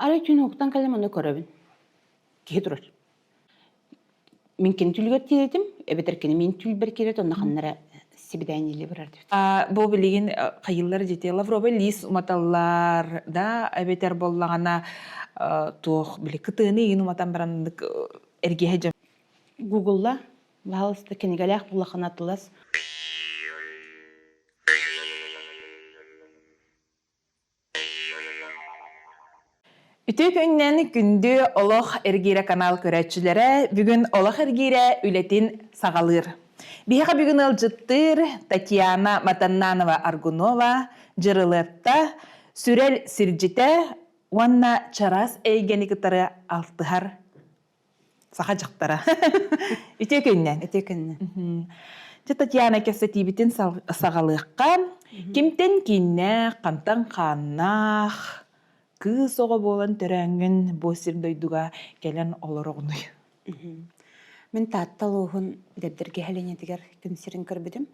Арай түүн уһуктан кэллим ону көрөбүн. Киһи турар. Мин кини түлүгэр тиийэтим, эбэтэр кини мин түлбэр киирет, онно ханна эрэ сибидээнньили барар диэбит. Бу билигин хайыллар дьити Лавровый лиис уматаллар да эбэтэр буоллаҕына туох били кытыаны иин уматан бараннык эргиһэ дьон. Гуглла, баһалыста кинигэлээх буллахына атылас. Үтүө күнүнэн күндү Олох эргиирэ канал көрөөччүлэрэ бүгүн Олох эргиирэ үлэтин саҕалыыр. Биһиэхэ бүгүн ыалдьыттыыр Татьяна Матаннанова-Аргунова, Дьырылыатта, Сүрэл сирдьитэ уонна чараас эйгэни кытары алтыһар Саха дьахтара. Үтүө күннэн. Үтүө күннэн. Дьэ, Татьяна, кэпсэтиибитин саҕалыахха. Кимтэн кииннээх, хантан хааннаах кыыс оҕо буолан төрөөҥҥүн бу сир дойдуга кэлэн олороҕунуй? Мин Таатта улууһун Дэбдиргэ сэлиэнньэтигэр күн сирин көрбүтүм.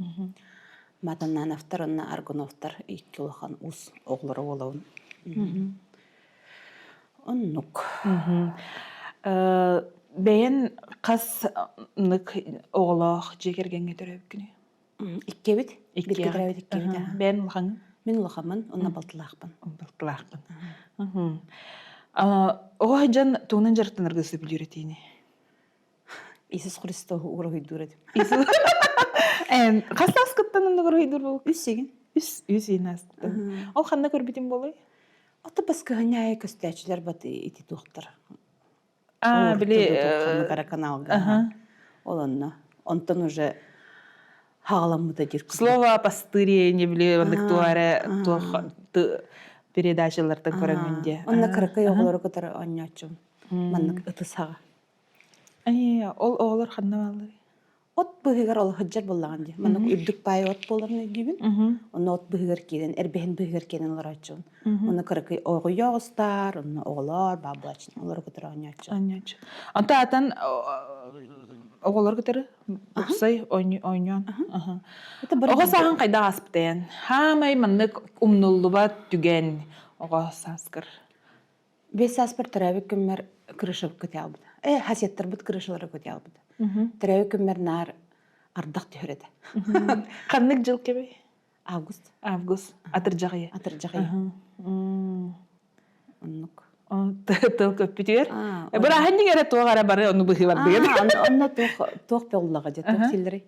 Матаннановтар уонна Аргуновтар икки улахан уус оҕолоро буолабын. Оннук. Бэйэн хас нык оҕолоох дьиэ кэргэҥҥэ төрөөбүккүнүй? Иккибит. Бииргэ төрөөбүт иккибит. Бэйэн улахаҥҥын? Мин улахаммын, уонна балтылаахпын. Балтылаахпын. Оҕо сылдьан тугунан дьарыктанарга сөбүлүүр этиини? Иисус Христоһу уруһуйдуур этим. Хас сааскыттан оннук уруһуйдуур буолук? Үс сигин. Үс үс иин ааспыттан. Ол ханна көрбүтүм буолуй? Ото баскыһынньаайы көстөөччүлэр бат ити туохтар. Аа, били ханнык каналга. Ол онно. Онтон уже хаҕаламмыта диир курдук. Слово о пастыре не били оннук туох эрэ туох передачалартан көрөҥҥүн диэ. Онно кыракый оҕолору кытары оонньооччум. Маннык ытыс хаҕа. Ол оҕолор ханна баалларый? От быыһыгар ол сылдьар буоллаҕын дии. Маннык үрдүк баай от буоларын өйдүүбүн. Онно от быыһыгар киирэн, эрбэһин быыһыгар киирэн олорооччубун. Онно кыракый оҕуйа оҕустар, онно оҕолор, баабылааччы, олору кытары оонньооччу. Оонньооччу. Онто атан оҕолор кытары уксай оонньоон. Оҕо сааһын хайдах ааспытайан? Хаамай маннык умнуллубат түгэн оҕо сааскар. Биэс сааспар төрөөбүт күммэр крыша көтө Э, хасеттарбыт крышалара көтө албыта. Төрөөбүт күммэр наар ардах түһэр этэ. Ханнык дьыл кэбий? Август. Август. Атырдьах ыйа. Атырдьах ыйа. Оннук. Тыл көппүтүгэр. Бырааһынньык эрэ туох эрэ бары ону быһыылардыгын. Онно туох туох буоллаҕа дьэ туох силлэрий?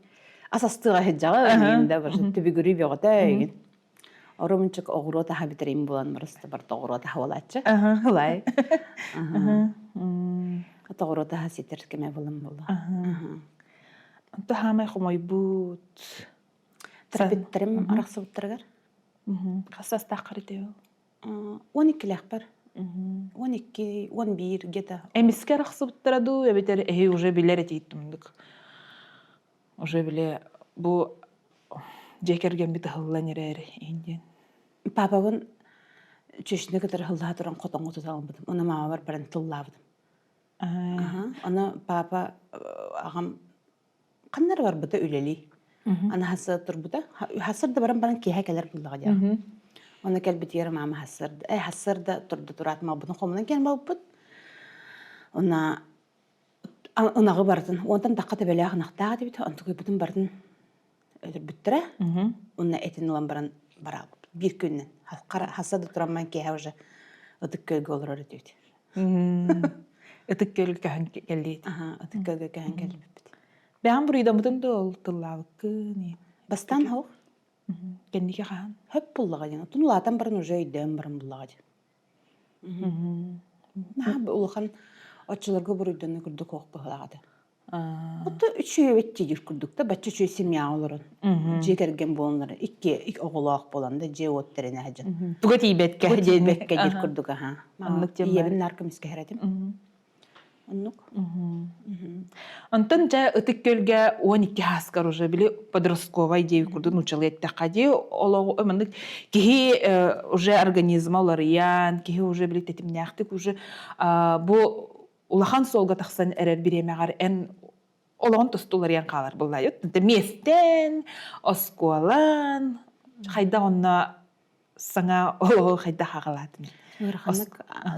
Ас астыга сылдьаҕа игин да түбүгүрүү бөҕөтө игин. Оромунчук оҕуруот аһа бүтэрим буолан барыста барыта оҕуруот аһа буолааччы. Ылай. Оҕуруот аһа ситэр кэмэ булан буолла. Онто хаамай хомойбут. Төрөппүттэрим арахсыбыттарыгар. Хас саастааххар ити ол? 12-лээхпэр. 12, 11 где-то. Эмискэ арахсыбыттара дуу, эбэтэр эһи уже билэр этииттумдук. Уже били бу дьиэ кэргэммит ыһыллан эрээр иһин диэн. Папабын чөчүнэ кытары ыһыллаһа туран хотоҥҥо тута ылбытым. Ону маамабар баран тыллаабытым. Ону папа аҕам ханна эрэ барбыта үлэлии. Аны хасса турбута. Хассарда баран баран киэһэ кэлэр буллаҕа диэҕэ. Ону кэлбитигэр маама хассарда, э хассарда турда тураат малбытын хомунан кэлэн барбыппыт. Уна Ынаҕы барытын, уонтан тахха төбөлөөх ынахтаах этибит, онтукуйбутун барытын өлөрбүттэрэ. Уонна этин ылан баран бараабыт. Биир күнүнэн. Хасса да турамман киэһэ уже Ытык Күөлгэ олорор этибит. Ытык Күөлгэ көһөн кэллиит. Ытык Күөлгэ көһөн кэлбиппит. Бэҕэн буруйдаммытын да ол тыллаабыккын. Бастаан хоох. Кэнники хаһан? Хөп буллаҕа диэн. Отун улаатан баран уже өйдөөн баран буллаҕа диэн. Наһаа улахан оччолорго буруйданыы курдук ох быһыылаах этэ. Ото үчүгэйбит диир курдук да бачча үчүгэй семьяҕа олорон дьиэ кэргэн буоланнар икки оҕолоох буолан да дьиэ-уот тэринэ сылдьан. Туга тиийбэккэ Туга тиийбэккэ диир курдук аһаа. Ийэбин наар көмүскэһэр этим. Оннук. Онтон дьэ Ытык Күөлгэ 12 ааскар уже били подростковай диэбит курдук нууччалыы эттэххэ дии олоҕу маннык киһи уже организма уларыйан киһи уже били тэтимнээхтик уже бу улахан суолга тахсан эрэр бириэмэҕэр эн олоҕун тосту уларыйан хаалар буоллаайыт миэстэн оскуолан хайдах онно саҥа олоҕу хайдах аҕалаатын? Ыараханнык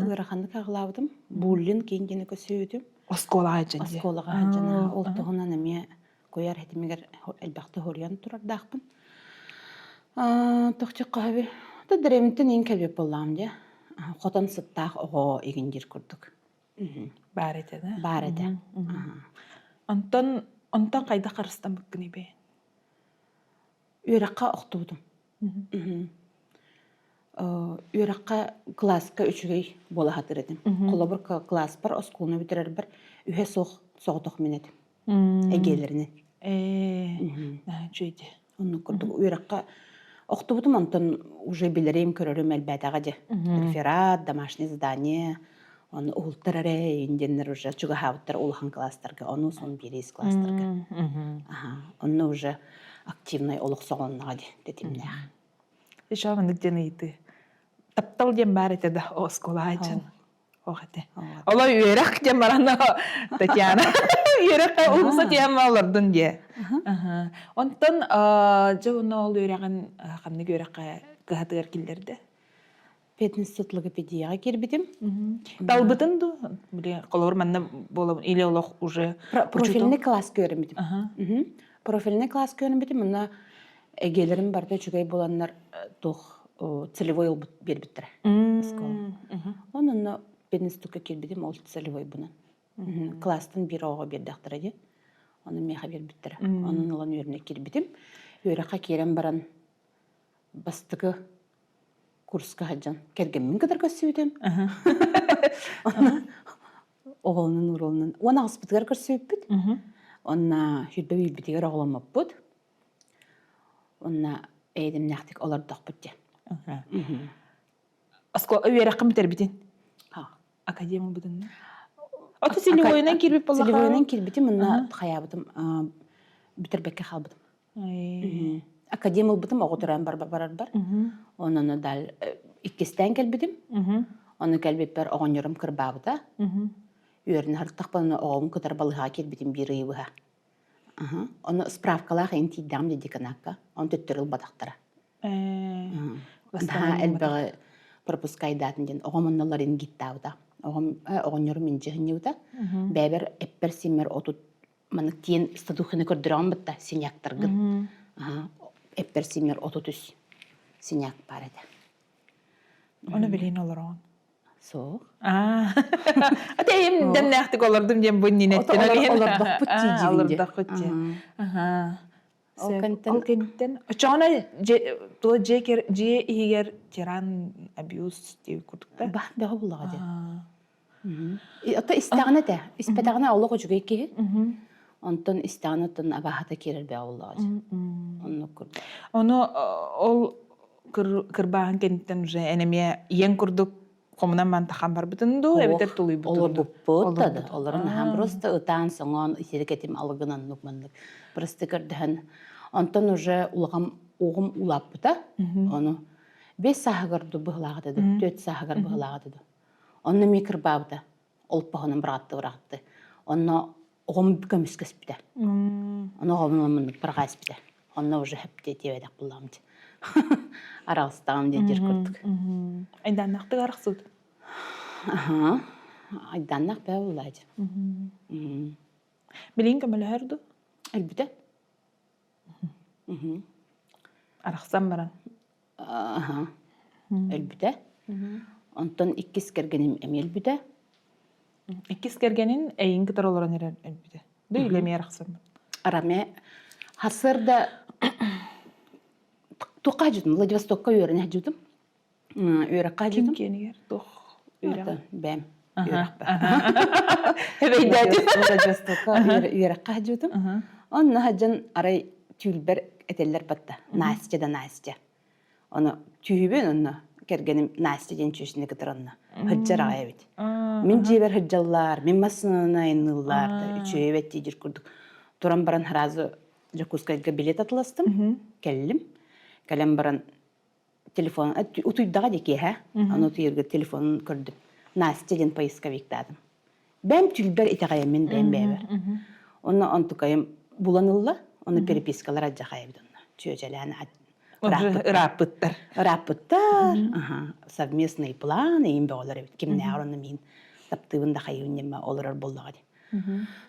ыараханнык аҕылаабытым. Буллин киин диэни көсүбүтүм. Оскуолаҕа сылдьан дии. Оскуолаҕа сылдьан ол туһунан эмиэ куйаар ситимигэр элбэхтэ хоруйан турардаахпын. Тохчоххо да дэриэбинтэн иин кэлбит буоллаҕым дии. Хотон сыттаах оҕо игин диир курдук. Баар этэ да? Баар этэ. Онтон онтон хайдах харыстаммыккыный бэйэҥ? Үөрэххэ охтубутум. Үөрэххэ кылааска үчүгэй буола сатыыр этим. Холобур, кылааспар оскуоланы бүтэрэрбэр үһэ суох соҕотох мин этим. Эйгэлэринэн. Ээ, үчүгэй Оннук курдук үөрэххэ охтубутум, онтон уже билэрим, көрөрүм элбээтэҕэ дьэ. Реферат, домашнее задание, ону уһултар эрэ диэннэр уже чугаһаабыттар улахан класстарга, ону сон биэриис класстарга. Онно уже активнай олох соҕонноҕо дии тэтимнээх. Еще маннык диэн ыйытыы. Таптал диэн баар этэ да оскуолаҕа дьон. Ох этэ. Оло үөрэх диэн баран Татьяна үөрэххэ умса тиэмэ олордун диэ. Онтон дьэ онно ол үөрэҕин ханнык үөрэххэ кыһатыгар киллэрдэ? Пединститут логопедияҕа киирбитим. Талбытын дуу? Били холобур манна буолабын или олох уже Профильный класс көрүммүтүм. Профильный класс көрүммүтүм. Мына эгиэлэрим барыта үчүгэй буоланнар туох целевой ылбыт биэрбиттэрэ. Онон пединститукка киирбитим ол целевойбунан. Класстан биир оҕоҕо биэрдэхтэрэ дии. Ону миэхэ биэрбиттэрэ. Онон ылан үөрэнэ киирбитим. Үөрэххэ киирэн баран бастакы курска сылдьан кэргэммин кытары көрсүбүтүм. Оҕолонун уруулунан уон аҕыспытыгар көрсүбүппүт. Онно сүүрбэ биирбитигэр оҕоломмуппут. Онно эйэдэмнээхтик олордохпут дьэ. Оскуола үөрэххин бүтэрбитин? Академия бытын. Ото целевойунан киирбит буоллаха. Целевойунан киирбитим, онно хайаабытым бүтэрбэккэ хаалбытым. Академ ылбытым, оҕо төрөөн барарбар. Онон дал иккистээн кэлбитим. Ону кэлбиппэр оҕонньорум кырбаабыта. Үөрэнэ сырыттахпына оҕом кытары балыһаҕа киирбитим биир ыйы быһа. Ону справкалаах ин тиийдэҕим дии деканакка. Оны төттөрү ылбатахтара. Наһаа элбэҕи пропускайдаатын диэн оҕом онно ларингиттаабыта. Оҕом оҕонньорум инчи сынньыбыта. Бэйэбэр эппэр-симмэр отут маннык тиэн статухины көрдөрөҕүн батта синяктаргын. Эппэр симмэр 33 синяк баар этэ. Ону билин олороҕун. Суох. Ата эйим дэмнээхтик олордум диэн бу иннинэттэн Олордохпут дии Олордохпут дии. Ол кэнниттэн оччоҕуна туо дьиэ иһигэр тиран абьюз диэбит курдук да? Бах бөҕө буллаҕа дии. Ото истэҕинэ этэ. Испэтэҕинэ олох үчүгэй киһи. Онтон истэҕинэ оттон абааһыта киирэр бөҕө буллаҕа дии. Оннук курдук. Ону ол кырбааһын кэнниттэн уже эн эмиэ ийэҥ курдук хомунан мантахан барбытын дуу эбэтэр тулуйбутун дуу? Олорбуппут да олорон аһаан просто ытаан соҥоон итирик этим алыгын оннук маннык просто көрдөһөн онтон уже улахан уоҕум улааппыта ону бэс сааһыгар ду быһылааҕа ду түөрт сааһыгар быһылааҕа ду Онно эмиэ кырбаабыта. Олпоһунан быраҕатты быраҕатты. Онно оҕом көмүскэспитэ. Ону оҕом маннык быраҕа испитэ. Онно уже хөптүө диэбэтэх буллаҕым дии. Араҕыстаҕым диэн дьир курдук. Айдааннаахтык арахсыбыт. Аха. Айдааннаах бээ буллаа дии. Билигин көмөлөһөр дуу? Өлбүтэ. Арахсан баран. Аха. Өлбүтэ. Онтон иккис кэргэним эмиэ өлбүтэ. Иккис кэргэнин эйин кытары олорон эрэр өлбүтэ. Ду или эмиэ арахсаммыт. Араме хасырда туохха сылдьыбытым Владивостокка үөрэнэ сылдьыбытым. Үөрэххэ Ким сылдьыбытым. киэнигэр туох үөрэҕэ? Бэм үөрэхпэ. Эбэйдээти. Владивостокка үөрэххэ сылдьыбытым. Онно сылдьан арай түүлбэр этэллэр батта. Настя да Настя. Ону түүбүн онно кэргэним Настя диэн чүөчүнү кытары онно сылдьар аҕай эбит. Мин дьиэбэр сылдьаллар, мин массыынанан айанныыллар да үчүгэй эбит диир курдук. Туран баран сразу Дьокуускайга билет атыластым, кэллим. Кэлэн баран телефон утуйдаҕа дии киэһэ. Аны утуйарга телефонун көрдүм. Настя диэн поисковиктаатым. Бэм түлбэр итэҕэйэммин бэйэм бэйэбэр. Онно онтукайым булан ылла, ону перепискалар адьахайабыт онно. Чүөчэлээн. Ырааппыттар. Ырааппыттар. Совместный план эйин бөҕөлөр эбит. Кимнээҕэр онно миин таптыыбын да хайыыбын диэммэ олорор буоллаҕа дии.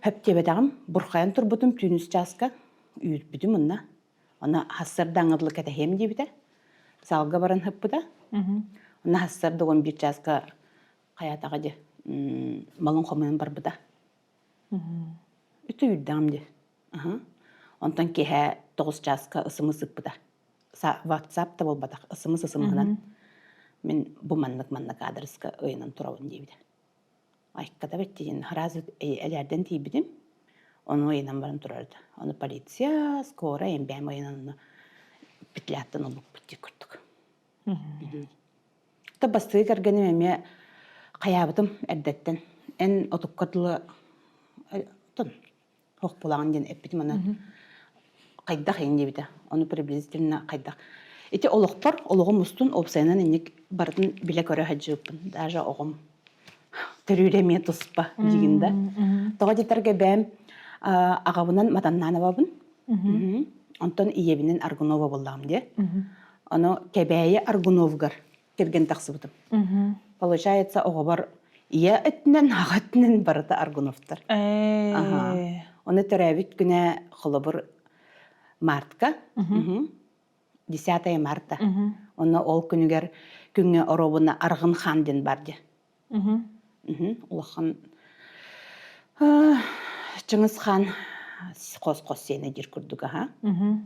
Хөп диэбэтэҕим, бурхайан турбутум түүн үс чааска үүрбүтүм онно. Онно хассарда дылы кэтэһиэм диэбитэ. Залга баран ыппыта. Онно хассарда 11 чааска хайаатаҕа дии малын хомуйан барбыта. Үтү үүрдэҕим дии. Онтон киэһэ 9 чааска ысымыс ыппыта. WhatsApp да буолбатах, ысымыс ысымыһынан мин бу маннык-маннык аадырыска ыйынан турабын диэбитэ. Айкката бэттиин сразу элээрдэн тиийбитим. Ону ыйынан баран турар этэ. Ону полиция, скорая, эмбэм ыйынан ону петляттан ылбыппыт дии курдук. Та бастакы кэргэним эмиэ хайаабытым эрдэттэн. Эн отукка дылы тон хохпулаҕын диэн эппитим аны хайдах иҥ диэбитэ. Ону приблизительно хайдах. Ити олохпор олоҕум устун уопсайынан инник барытын билэ-көрө сылдьыбыппын. Даже оҕом төрүүрэ эмиэ туспа дигин да. Тоҕо диэтэргэ бэйэм аҕабынан Матаннановабын. Онтон ийэбинэн Аргунова буоллаҕым дии. Ону Кэбээйи Аргуновгар кэргэн тахсыбытым. Получается, оҕобор ийэ өттүнэн, аҕа өттүнэн барыта Аргуновтар. Ону төрөөбүт күнэ холобур мартка, 10 марта. Онно ол күнүгэр күҥҥэ оруобуна Арҕын хаан диэн бар дии. Улахан Чыҥыс хаан хос-хос сиэнэ диир курдук аха.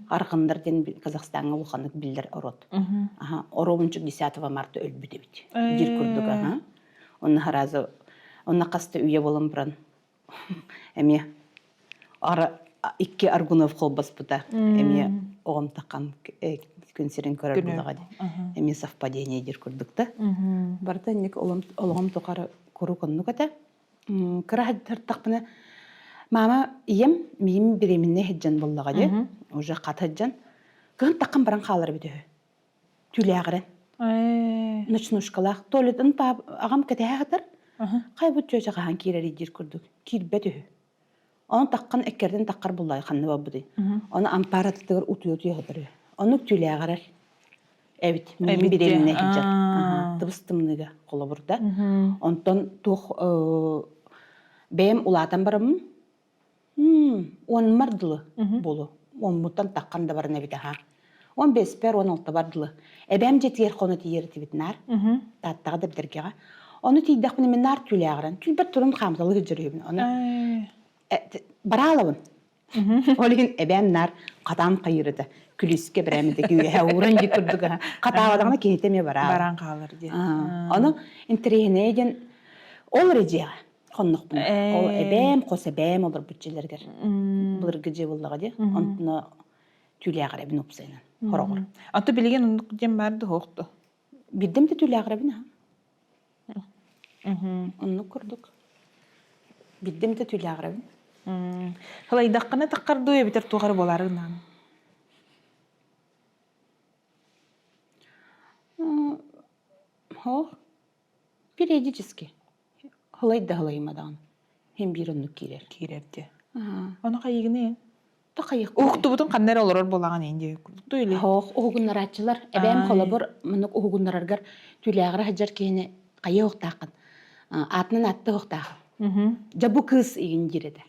Арҕындар диэн Казахстаҥҥа улаханнык биллэр орот. Аха, оруобунчук 10 марта өлбүт эбит диир курдук аха. Онно сразу онно хаста үйэ буолан баран эмиэ ара икки Аргунов холбоспута эмиэ оҕом таххан күн сирин көрөр булаҕа дии. Эмиэ совпадение диир курдук да. Барыта инник олоҕум тухары куруук оннук этэ. Кыра сыртахпына мама ийэм миим беременнэй сылдьан буллаҕа дии. Уже хат сылдьан кыһын таххан баран хаалар эбит үһү. Түүлээҕирэн. Ночнушкалаах. Туалетын аҕам кэтэһэ сытар. Хайбыт чүөчэ хаһан киирэрий диир курдук. Киирбэт үһү. Ону таххан эккэрдэн таххар буллай ханна барбытый. Ону ампаар атытыгар утуйа-утуйа сытар үһү. Оннук түүлээҕирэр эбит. Миин беременнэй сылдьан. Тыбыс тымныыга холобур да. Онтон туох бэйэм улаатан бараммын уонмар дылы буолуо. Уоммуттан таххан да баран эбит аһаа. 15-пэр, 16-бар дылы. Эбээм дьиэтигэр хоно тиийэр этибит наар. Тааттаҕа да бэргэҕэ. Ону тиийдэхпинэ мин наар түүлээҕирэн. Түүнбэр туран хаамыталыы сылдьар үһүбүн. Ону бараалабын. Ол иһин эбээм наар хатаан хайыыр этэ. Күлүүскэ бэрээмэтэ үөһэ ууран дии курдук хатаабатаҕына киһитэ эмиэ бараа. Баран хаалар дии. Ону интэриэһинэйэ диэн ол эрэ дьиэҕэ хоннохпуна. Ол эбээм, хос эбээм олорбут дьиэлэригэр былыргы дьиэ буоллаҕа дии. Онтуна түүлээҕирэбин уопсайынан хороҕор. Аты билигин оннук диэн баар да суохту? Биирдэм да түүлээҕирэбин аха. Оннук курдук. Биирдэм да түүлээҕирэбин. Халайдаххына таххар дуу эбэтэр туох эрэ буолаары гынаан? Суох. Периодически. Һылай да һылайыма даҕаны. Һин биир оннук киирэр. Киирэр дии. Ону хайыгыный? Та хайык. Уһуктубутун ханна эрэ олорор буолаҕын ин диye курдук или? Хоох уһугуннарааччылар. Эбээм холобур маннык уһугуннараргар түүлээҕирэ сылдьар киһини хайа уһуктааххын? Аатынан аатта уһуктааххын. Дьэ бу кыыс игин диир этэ.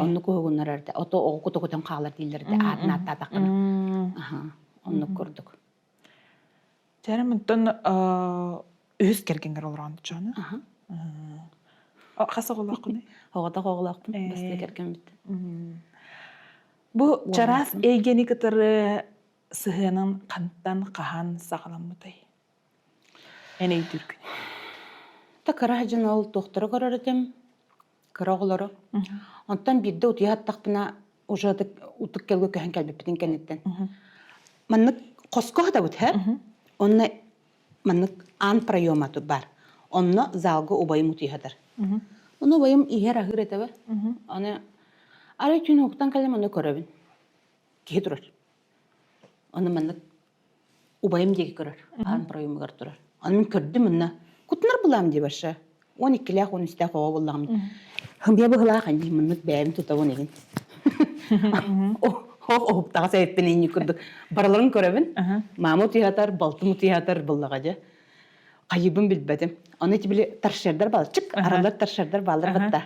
Оннук уһугуннарар этэ. Ото оҕо кута көтөн хаалар дииллэр этэ. Аатын ааттаатаххына. Оннук курдук. Чээрим онтон үһүс кэргэҥҥэр олороон дьону. Хас оҕолооххунуй? Оҕотох оҕолоохпун бастакы кэргэммит. Бу чараас эйгэни кытары сыһыанын хантан хаһан саҕаламмытай? Эн өйдүүргүн. Та кыра дьон ол туохтары көрөр этим кыра оҕолору. Онтон биирдэ утуйа сыттахпына уже утук кэлгэ көһөн кэлбиппитин кэнниттэн. Маннык хоско сытабыт һэ. Онно маннык аан проема бар. Онно залга убайым утуйа сытар. Ону убайым иһэр аһыыр этэбэ. Аны арай түүн уһуктан кэллим ону көрөбүн. Киһи турар. Ону маннык Убайым диэки көрөр, аан проемугар турар. Аны мин көрдүм онно кутунар булаам дии барша. 12-лээх, 13-тээх оҕо буллаҕым. Хымыйа быһылаах ини маннык бэйэм тутабын игин. Хоох уһуктаҕас эбиппин инник курдук барыларын көрөбүн. Маама утуйатар, балтым утуйатар буллаҕа дьэ. Хайыбын билбэтим. Аны ити били торшердар баалар, чык аралар торшердар баалар батта.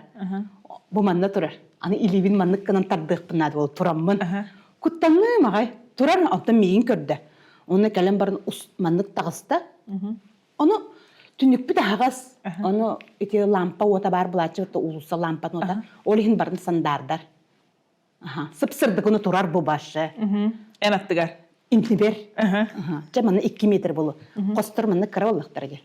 Бу манна турар. Аны илиибин маннык гынан тардыахпын наада буол тураммын. Куттанным аҕай. Турар, оттон миигин көрдө. Онно кэлэн баран маннык таҕыста. Ону түннүкпүт аһаҕас. Ону ити лампа уота баар булааччы уулусса лампатын уота. Ол иһин барын сандаардар. Сып-сырдык ону турар бу башы. Эн аттыгар. Интибер. Чэ манна 2 метр болу. Хостор манна кыра боллахтар дии.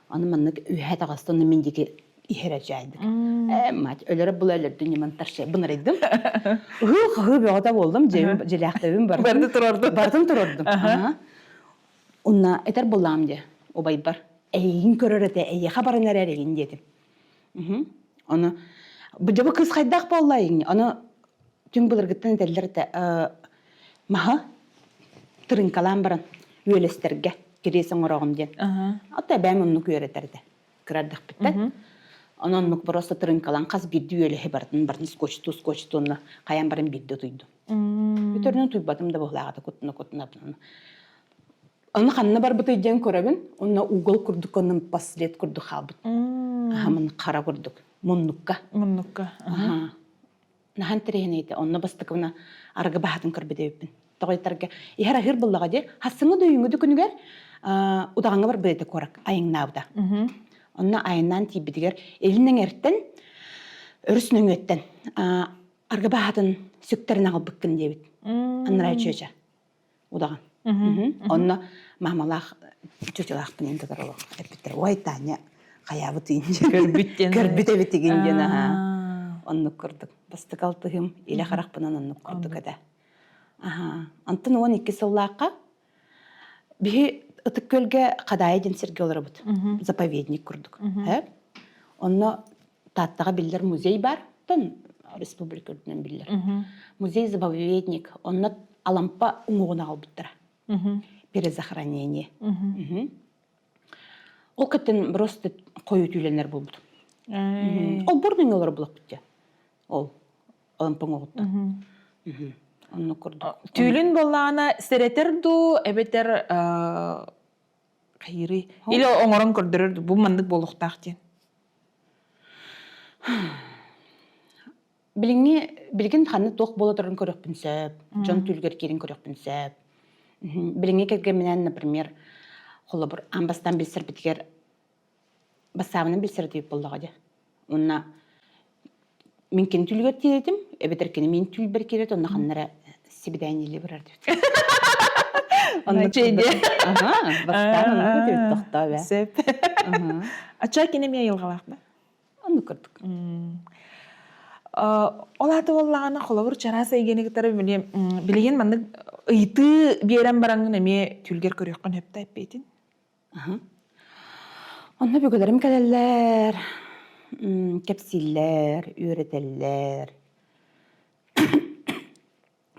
Аны маннык үһэ таҕыста онно мин диэки иһэрэ дьаайдык. Ээ мать өлөрө була өлөрдүн ньыман тарше бынарыйдым. Ыһыы хаһыы бөҕөтө болдум дьиэбин дьилээхтэбин бардым. Барды турордум. Бартын турордум. Уна этэр буллаам дии убайбар. Эйигин көрөр этэ, эйиэхэ баран эрэр эйигин диэтим. Ону бу кыыс хайдах буолла игин? Ону түҥ былыргыттан этэллэр этэ маһы тырыҥкалаан баран үөлэстэргэ кириэс оҥороҕун диэн. Ата эбээм оннук үөрэтэр этэ кыра эрдэхпиттэн. Онон оннук просто тырыҥкалаан хас биирдии үөлэһи барытын барытын скотчтуу скотчтуу онно хайаан баран биирдэ утуйдум. Өтөрүнэн утуйбатым да быһылааҕа куттана куттана Аны ханна барбытый диэн көрөбүн, онно угол курдук онно послед курдук хаалбыт. Аха мун хара курдук. Муннукка. Муннукка. Аха. Нахан тириһинейте. Онно бастакыбына аргы баһатын көрбүт эбиппин. Тоҕойтарга иһэр аһыыр буллаҕа дии. Хассыҥы да үйүҥү күнүгэр удаҕаҥҥа барбыт этэ куорак айыҥнаабыта. Онно айаннаан тиийбитигэр илин эҥэртэн өрүс нөҥүөттэн аргы баһатын сүктэрин аҕалбыккын диэбит. Анараа чүөчэ. Удаҕан. Онно маамалаах чучулаахпын иин кытары олох эппиттэр. Ой, Таня, хайаабыт иин Көрбүт диэн. Көрбүт эбитигин диэн аhaa. Оннук курдук. Бастакы алтыһым илэ харахпынан оннук курдук этэ. Аhaa. Онтон 12 сыллаахха биһи Ытык Күөлгэ Хадаайы диэн сиргэ олоробут. Заповедник курдук. Онно Тааттаҕа биллэр музей баар, тон республика үрдүнэн биллэр. Музей-заповедник, онно Алампа уҥуоҕун аҕалбыттара. Перезахоронение. Ол кэттэн просто хойуу түүлэнэр буолбут. Ол бордуҥ олор булаппыт дьэ. Ол Алампа уҥуоҕуттан. Оннук курдук. Түүлүн буоллаҕына сэрэтэр дуу эбэтэр хайыырый? Или оҥорон көрдөрөр дуу бу маннык буолуохтаах диэн. Билиҥҥи билигин ханна туох буола турарын көрүөхпүн сөп, дьон түүлүгэр киирэн көрүөхпүн сөп. Билиҥҥи кэргэмминээн, например, холобур, аан бастаан билсэрбитигэр бассаабынан билсэр этибит буоллаҕа дии. Уонна мин кини түүлүгэр тиийэтим, эбэтэр кини мин түүлбэр киирэрт, онно ханна эрэ сибидээнньилии барар этибит. Оннук Чэйдиэ. Аха, бастаан оннук этибит тохтоо бээ. Сөп. Ачаа кини эмиэ айылҕалаах да? Оннук курдук. Ол аата буоллаҕына, холобур, чараас эйгэни кытары билигин маннык ыйытыы биэрэн бараҥҥын эмиэ түүлгэр көрүөххүн сөп да эппиэтин? Онно өбүгэлэрим кэлэллэр, кэпсииллэр, үөрэтэллэр,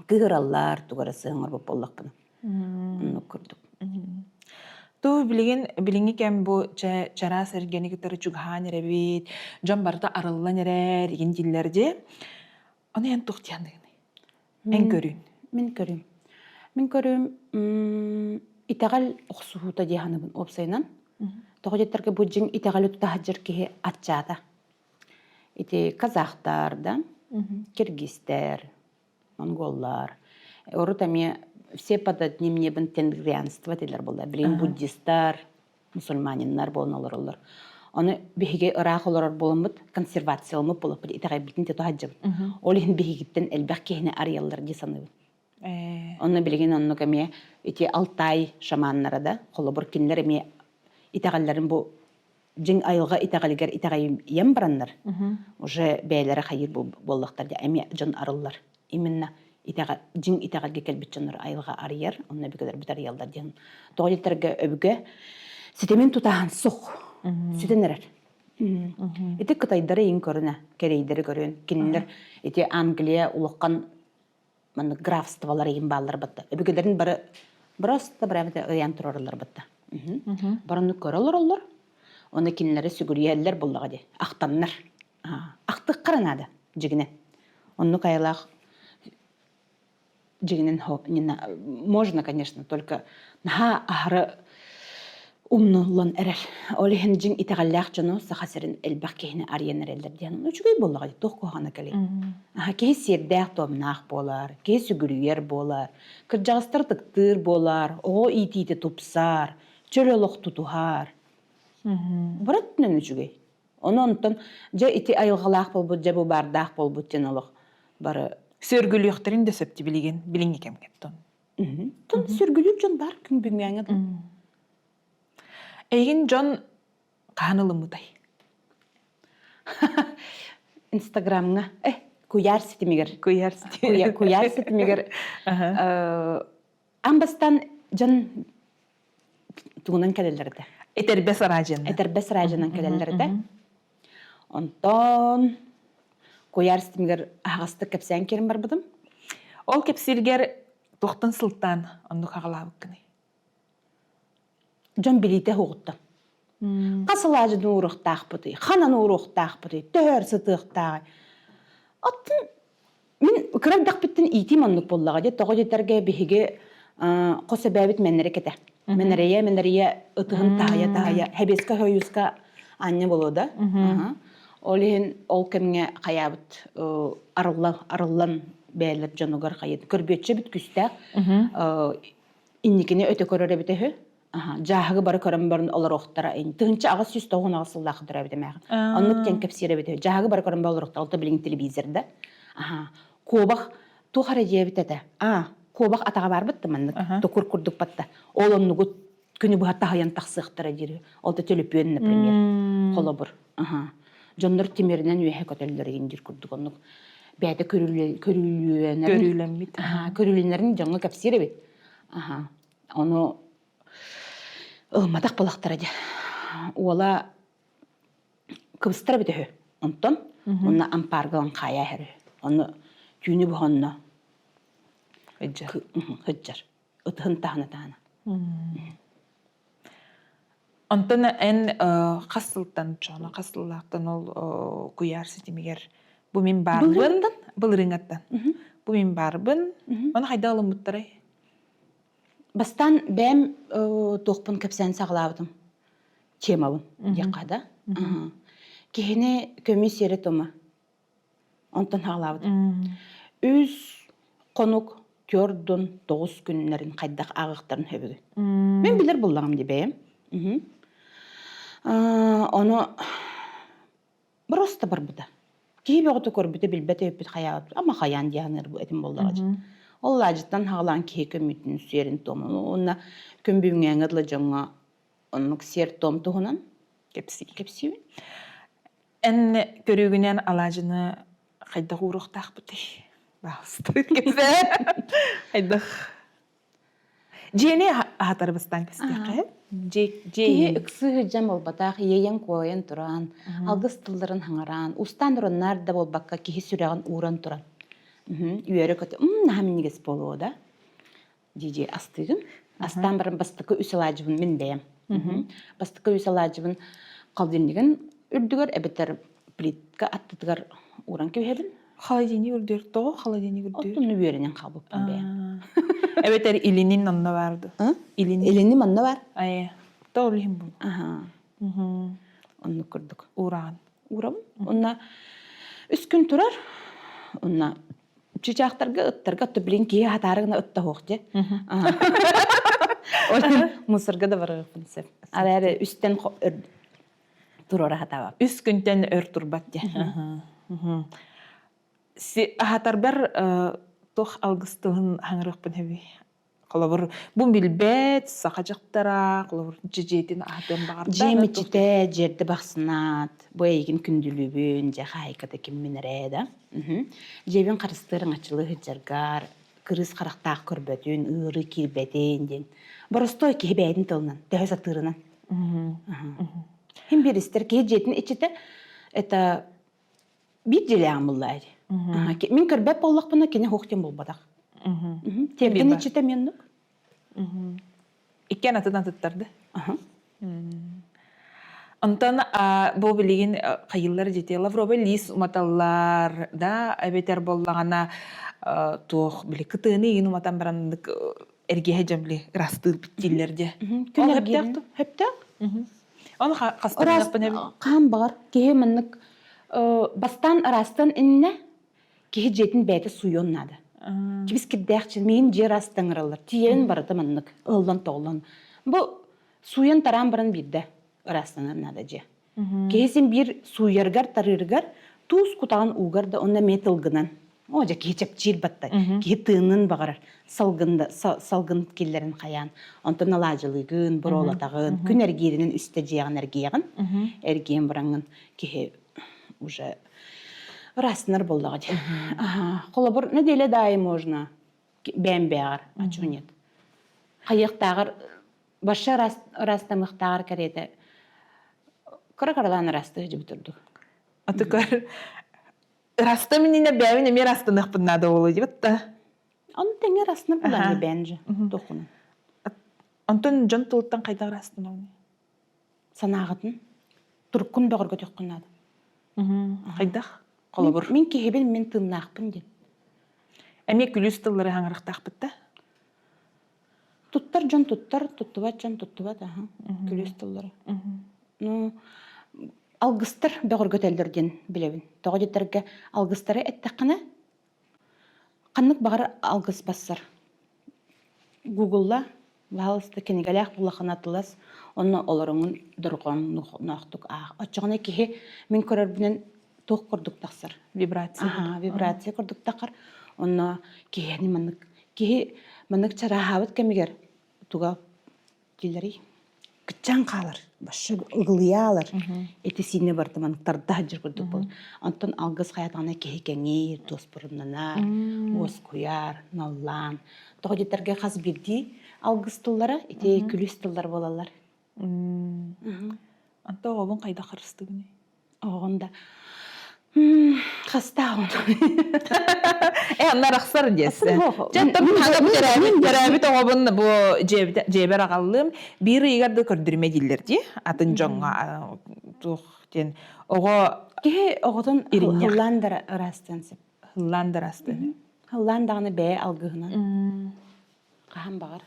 кыыһыраллар, тугу эрэ сыһан оҥорбут буоллахпына. Оннук курдук. Туу билигин билиҥҥи кэм бу чэ чараас эргэни кытары чугаһаан эрэбит, дьон барыта арыллан эрэр игин дииллэр дии. Ону эн туох диэххиний? Эн көрүүн. Мин көрүүм. Мин көрүүм итэҕэл охсуһуута дии саныыбын уопсайынан. Тоҕо диэтэргэ бу дьиҥ итэҕэли тута сылдьар киһи аччаата. Ити казахтар да, киргизтэр, монголлар. Урут эмиэ все под одним небом тенгрианство дииллэр буолла. Билигин буддистар, мусульманиннар буолан олороллор. Ону биһиги ыраах олорор буоламмыт, консервацияламмыт буолаппыт, итэҕэйбитин тото сылдьабыт. Ол иһин биһигиттэн элбэх киһини арыйаллар дии саныыбын. Онно билигин оннук эмиэ ити Алтай шаманнара да, холобур, кинилэр эмиэ итэҕэллэрин бу дьиҥ айылҕа итэҕэлигэр итэҕэйэн бараннар, уже бэйэлэрэ хайыыр буоллахтар дии, эмиэ дьон арыллар. Именно итэҕэл, дьиҥ итэҕэлгэ кэлбит дьоннор айылҕа арыйар, онно өбүгэлэрбит арыйаллар диэн. Тоҕо диэтэргэ өбүгэ ситимин тутаһан сух, сүтэн эрэр. Ити кытайдары иин көрүнэ, кэриэйдэри көрүөн. Кинилэр ити Англия улахан маннык графстволар иин бааллар батта. Өбүгэлэрин бары просто бары ыйан турараллар батта. Барыны көрө олороллор. Оны кинилэри сүгүрүйэллэр буллаҕа дии. Ахтаннар. Ахтыххара наада, дьигинэ. Оннук айылаах Дьиҥинэн можно, конечно, только наһаа аһары умнуллан эрэр. Ол иһин дьиҥ итэҕэллээх дьону Саха сирин элбэх киһини арыйан эрэллэр диэн үчүгэй буоллаҕа дии, туох куһаҕана кэлий. Киһи сиэрдээх-туомнаах буолар, киһи сүгүрүйэр буолар, кырдьаҕастар ытыктыыр буолар, оҕо иитиитэ тупсар, чөл олох тутуһар. Бары өттүнэн үчүгэй. Ону онтон дьэ ити айылҕалаах буолбут, дьэ бу баардаах буолбут диэн олох бары Сүөргүлүөхтэрин да сөп билигин билиҥҥи кэмҥэ тон. Тон сүргүлүүр дьон баар күн бүгүҥҥэ дылы. Эйигин дьон хаһан ылыммытай? Инстаграмҥа э куйаар ситимигэр Куйаар ситимигэр куйаар ситимигэр аан бастаан дьон тугунан кэлэллэр этэ. Этэрбэс араадьыйанан. Этэрбэс араадьыйанан кэлэллэр этэ. Онтон куйаар ситимигэр аһаҕастык кэпсээн киирэн барбытым. Ол кэпсииргэр туохтан сылтаан оннук хаҕалаабыккыный? Дьон билиитэ уһугуттан. Хас алаадьыны ууруохтаахпытый, ханан ууруохтаахпытый, төһөр сытыахтааҕый? Оттон Мин кыра эрдэхпиттэн иитиим оннук буоллаҕа дии. Тоҕо диэтэргэ биһиги хос эбээбит мэннэрик этэ. Мэнэрийэ, мэнэрийэ ытыһын таһыйа-таһыйа Хэбиэскэ Хойууска аанньа буолуо да. Ол иһин ол кэмҥэ хайаабыт арыллан, арыллан бэйэлэр дьонугар хайыт. Көрбүөччү эбит күүстээх. Инникини өтө көрөр эбитэ үһү. Дьааһыгы бары көрөн баран олоруохтара. 1898 сыллаах төрөөбүт эмээхин. Оннук диэн кэпсиир эбит. Дьааһыгы бары көрөн баран олоруохтара. Ол билигин телевизор да. Куобах туох эрэ диэбит этэ. А, куобах атаҕа барбыт да маннык. Токур курдук батта. Ол оннугу күнү быһа таһыйан тахсыахтара диир. Ол да төлөпүөн, например. Холобур. Дьоннор тимиринэн үөһэ көтөллөр игин диир курдук оннук. Бэйэтэ көрүүлүөнэрин көрүүлэммит. Көрүүлэнэрин дьоҥҥо кэпсиир эбит. Ону ылымматах буолахтара дии. Уола кыбыстар эбит үһү. Онтон уонна ампаарга ылан хаайа иһэр үһү. Ону түүнү быһа онно сылдьар. Ытыһын таһына таһына. Онтон эн хас сылтан чоно хас сыллаахтан ол куйаар ситимигэр бу мин баарбын былырыыҥҥаттан бу мин баарбын ону хайдах ылыммыттарай Бастаан бэйэм туохпун кэпсээн саҕалаабытым. Темабын диэххэ да. Киһини көмүү сиэрэ-туома. Онтон саҕалаабытым. Үс хонук түөрдун тоҕус күннэрин хайдах ааҕыахтарын сөбүгүн. Мин билэр буллаҕым дии бэйэм. Ону Просто барбыта. Киһи бөҕөтө көрбүтэ, билбэт өйүппүт хайаабыт. Ама хайаан диэханыр бу этим буоллаҕа дьэ. Ол лаадьыттан хаҕалаан киһи көмүүтүн сиэрин туомун уонна күн бүгүҥҥээҥҥэ дылы дьоҥҥо оннук сиэр-туом туһунан кэпсии. Кэпсиибин. Эн көрүүгүнэн алаадьыны хайдах ууруохтаахпытый? Баҕастык кэпсээ. Хайдах Дьиэни аһатары бастаан кэстиэххэ. Киһи ыксыы сылдьан буолбатах, иэйэн-куойан туран, алгыс тылларын хаҥараан, устаан ураннаар да буолбакка киһи сүрэҕин ууран туран үөрэ-көтө наһаа минньигэс буолуо да дии-дии астыыгын. Астаан баран бастакы үс алаадьыбын мин бэйэм. Бастакы үс алаадьыбын холодильнигын үрдүгэр эбэтэр плитка аттытыгар ууран кэбиһэбин. Холодильник үрдүөр тоҕо холодильник үрдүөр? Оттон үөрэнэн хаалбыппын бэйэм. Эбэтэр илинин онно баар дуо? Илин. Илиним онно бар. Айы. Тоҕо илин бу? Аха. Оннук курдук. Ураан. Уурабын. Онно үс күн турар. Онно чычаахтарга ыттарга отто билин киһи хатаары гына ытта суох дьэ. Ол мусорга да барыахпын сөп. Арай үстэн туруора сатаабаппын. Үс күнтэн өр турбат дии. Аһатарбар туох алгыс тылын хаҥырыахпын сөбүй? Холобур, бу билбэт саха дьахтара, холобур, дьиэтин аһатыан баҕарда. Дьиэм иччитэ, дьиэрдэ бахсынаат, бу эйигин күндүлүүбүн, дьэ хаһайката киммин эрээ да. Дьиэбин харыстыыр аҥаччылыы сылдьаргар, кырыыс харахтаах көрбөтүн, ыарыы киирбэтин диэн. Боростуой киһи бэйэтин тылынан, төһө сатыырынан. Хим биир истэр киһи дьиэтин иччитэ это биир дьиэлээҕим буллаа Мин көрбөт буоллахпына кини суох диэн буолбатах. Тиэргэн иччитэ меннук. Иккиэн атын атыттарды. Онтон бу билигин хайыллар дьиэтэ лавровый лиис уматаллар да эбэтэр буоллаҕына туох били кытыаны игин уматан баран эргиһэ дьон били ырастыыр дииллэр дьэ. Күн Ол эргиирин. сөптөөх Сөптөөх. Ону Ыраас хастарыахпын эбит. хаан баҕар киһи маннык бастаан ыраастан иннэ киһи дьиэтин бэйэтэ сууйуон наада. Кибис кирдээх дьиэ миин дьиэ ыраастан ыҥыраллар. Тиийэрин барыта маннык ыһыллан-тоҕуллан. Бу сууйан тараан баран биирдэ ыраастанар наада дьиэ. Киһи син биир сууйарыгар, тарыырыгар туус кутаҕын уугар да онно эмиэ тылгынан. Оо, дьэ киһи чэпчиир батта. Киһи тыынын баҕарар. Салгын да салгын киллэрин хайаан. Онтон алаадьылыыгын, буруолатаҕын, күн эргииринэн үстэ дьиэҕин эргийэҕин. Эргийэн бараҥҥын киһи уже ыраастанар буоллаҕа дии. Холобур, неделя да аайы можно бэйэм бэйэҕэр, а чего нет? Хайыахтааҕар Баша ыраастамыахтааҕар кэриэтэ кыра-кыралаан ыраастыы сылдьыбыт ордук. Атыкар ырастым иннинэ бэйэбин эмиэ ырастаныахпын наада буолуо диэбит да. Ону тэҥэ ырастанар буолаҥҥа бэйэн же туоххунан. Онтон дьон тылыттан хайдах ырастанаҕыный? Санааҕытын туруккун бөҕөргөтүөххүн наада. Хайдах? Холобур. Мин киһибин, мин тыыннаахпын диэн. Эмиэ күлүүс тыллары хаҥырахтаахпыт да? Туттар дьон туттар, туттубат дьон туттубат, аха, күлүүс тыллары. Ну, алгыстар бөҕөргөтөллөр диэн билэбин. Тоҕо диэтэргэ алгыстары эттэххинэ, ханнык баҕар алгыс бассар. Гуглла, баһаалыста кинигэлээх буллаххына атылас, онно олороҥун дорҕоонноохтук аах. Оччоҕуна киһи мин көрөрбүнэн туох курдук тахсар. Вибрация. Аха, вибрация курдук тахар. Онно киһини маннык киһи маннык чарааһаабыт кэмигэр туга дииллэрий кыччаан хаалар, башы ыгылыйаалар. Эти сиинэ барыта маннык тарда сылдьар курдук буолар. Онтон алгыс хайатаҕына киһи кэҥиир, дуоспуруннанар, уоскуйар, наллаан. Тоҕо диэтэргэ хас биирдии алгыс тыллара ити күлүүс тыллар буолаллар. Онто оҕобун хайдах харыстыгыный? Оҕоҕун да хастааҕын Э, онно арахсар диэссе. Дьэ, мин төрөөбүт төрөөбүт оҕобун бу дьиэбэр аҕаллым. Биир ыйыгар да көрдөрүмэ дииллэр дии. Атын дьоҥҥо туох диэн оҕо Киһи оҕотун ыллаан да ыраастыан сөп. Ыллаан да ыраастыан. Ыллаан даҕаны бэйэ алгыһынан. Хаһан баҕар.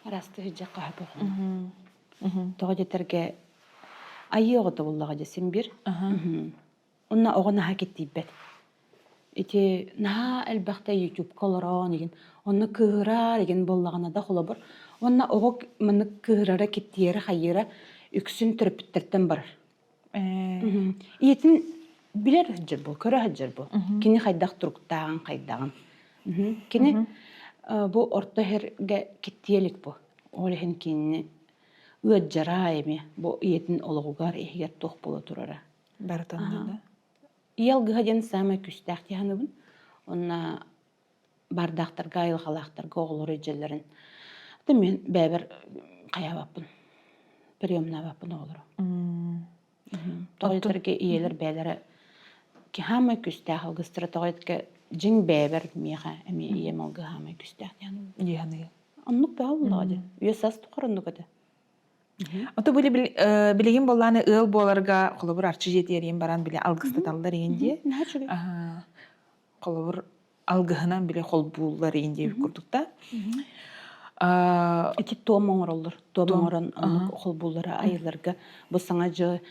Ыраастыы сылдьар хаһа Тоҕо диэтэргэ айыы оҕото буоллаҕа дьэ син биир. Онно оҕо наһаа киттийбэт. Ити наһаа элбэхтэ ютубка олорон игин онно кыыһырар игин буоллаҕына да холобур уонна оҕо маннык кыыһырара киттийэрэ хайыыра үксүн төрөппүттэртэн барар. Ийэтин билэр сылдьар буол, көрө сылдьар буол. Кини хайдах туруктааҕын, хайдаҕын. Кини бу орто иһэргэ киттиэ илик бу. Ол иһин кинини ыаддьара эмиэ бу ийэтин олоҕугар иһигэр туох буола турара. Барытын да. Ийэ алгыһа диэн саамай күүстээх дии саныыбын. Онно бардаахтарга, айылҕалаахтарга оҕолору илдьэллэрин мин бэйэбэр хайаабаппын, приемнаабаппын оҕолору. Тоҕо диэтэргэ ийэлэр бэйэлэрэ хаамай күүстээх алгыстара тоҕо диэтэргэ дьиҥ бэйэбэр миэхэ эмиэ ийэм алгыһа хаамай күүстээх диэн. Дии Оннук баа буоллаҕа дии. Үйэ-саас тухары оннук этэ. Ото били билигин буоллааны ыал буоларга холобур арчы дьиэтигэр баран били алгыстаталлар иин дии. Наһаа үчүгэй. Холобур алгыһынан били холбууллар иин диэбит курдук да. Ити туом оҥороллор. Туом оҥорон оннук холбууллара айыларга бу саҥа дьы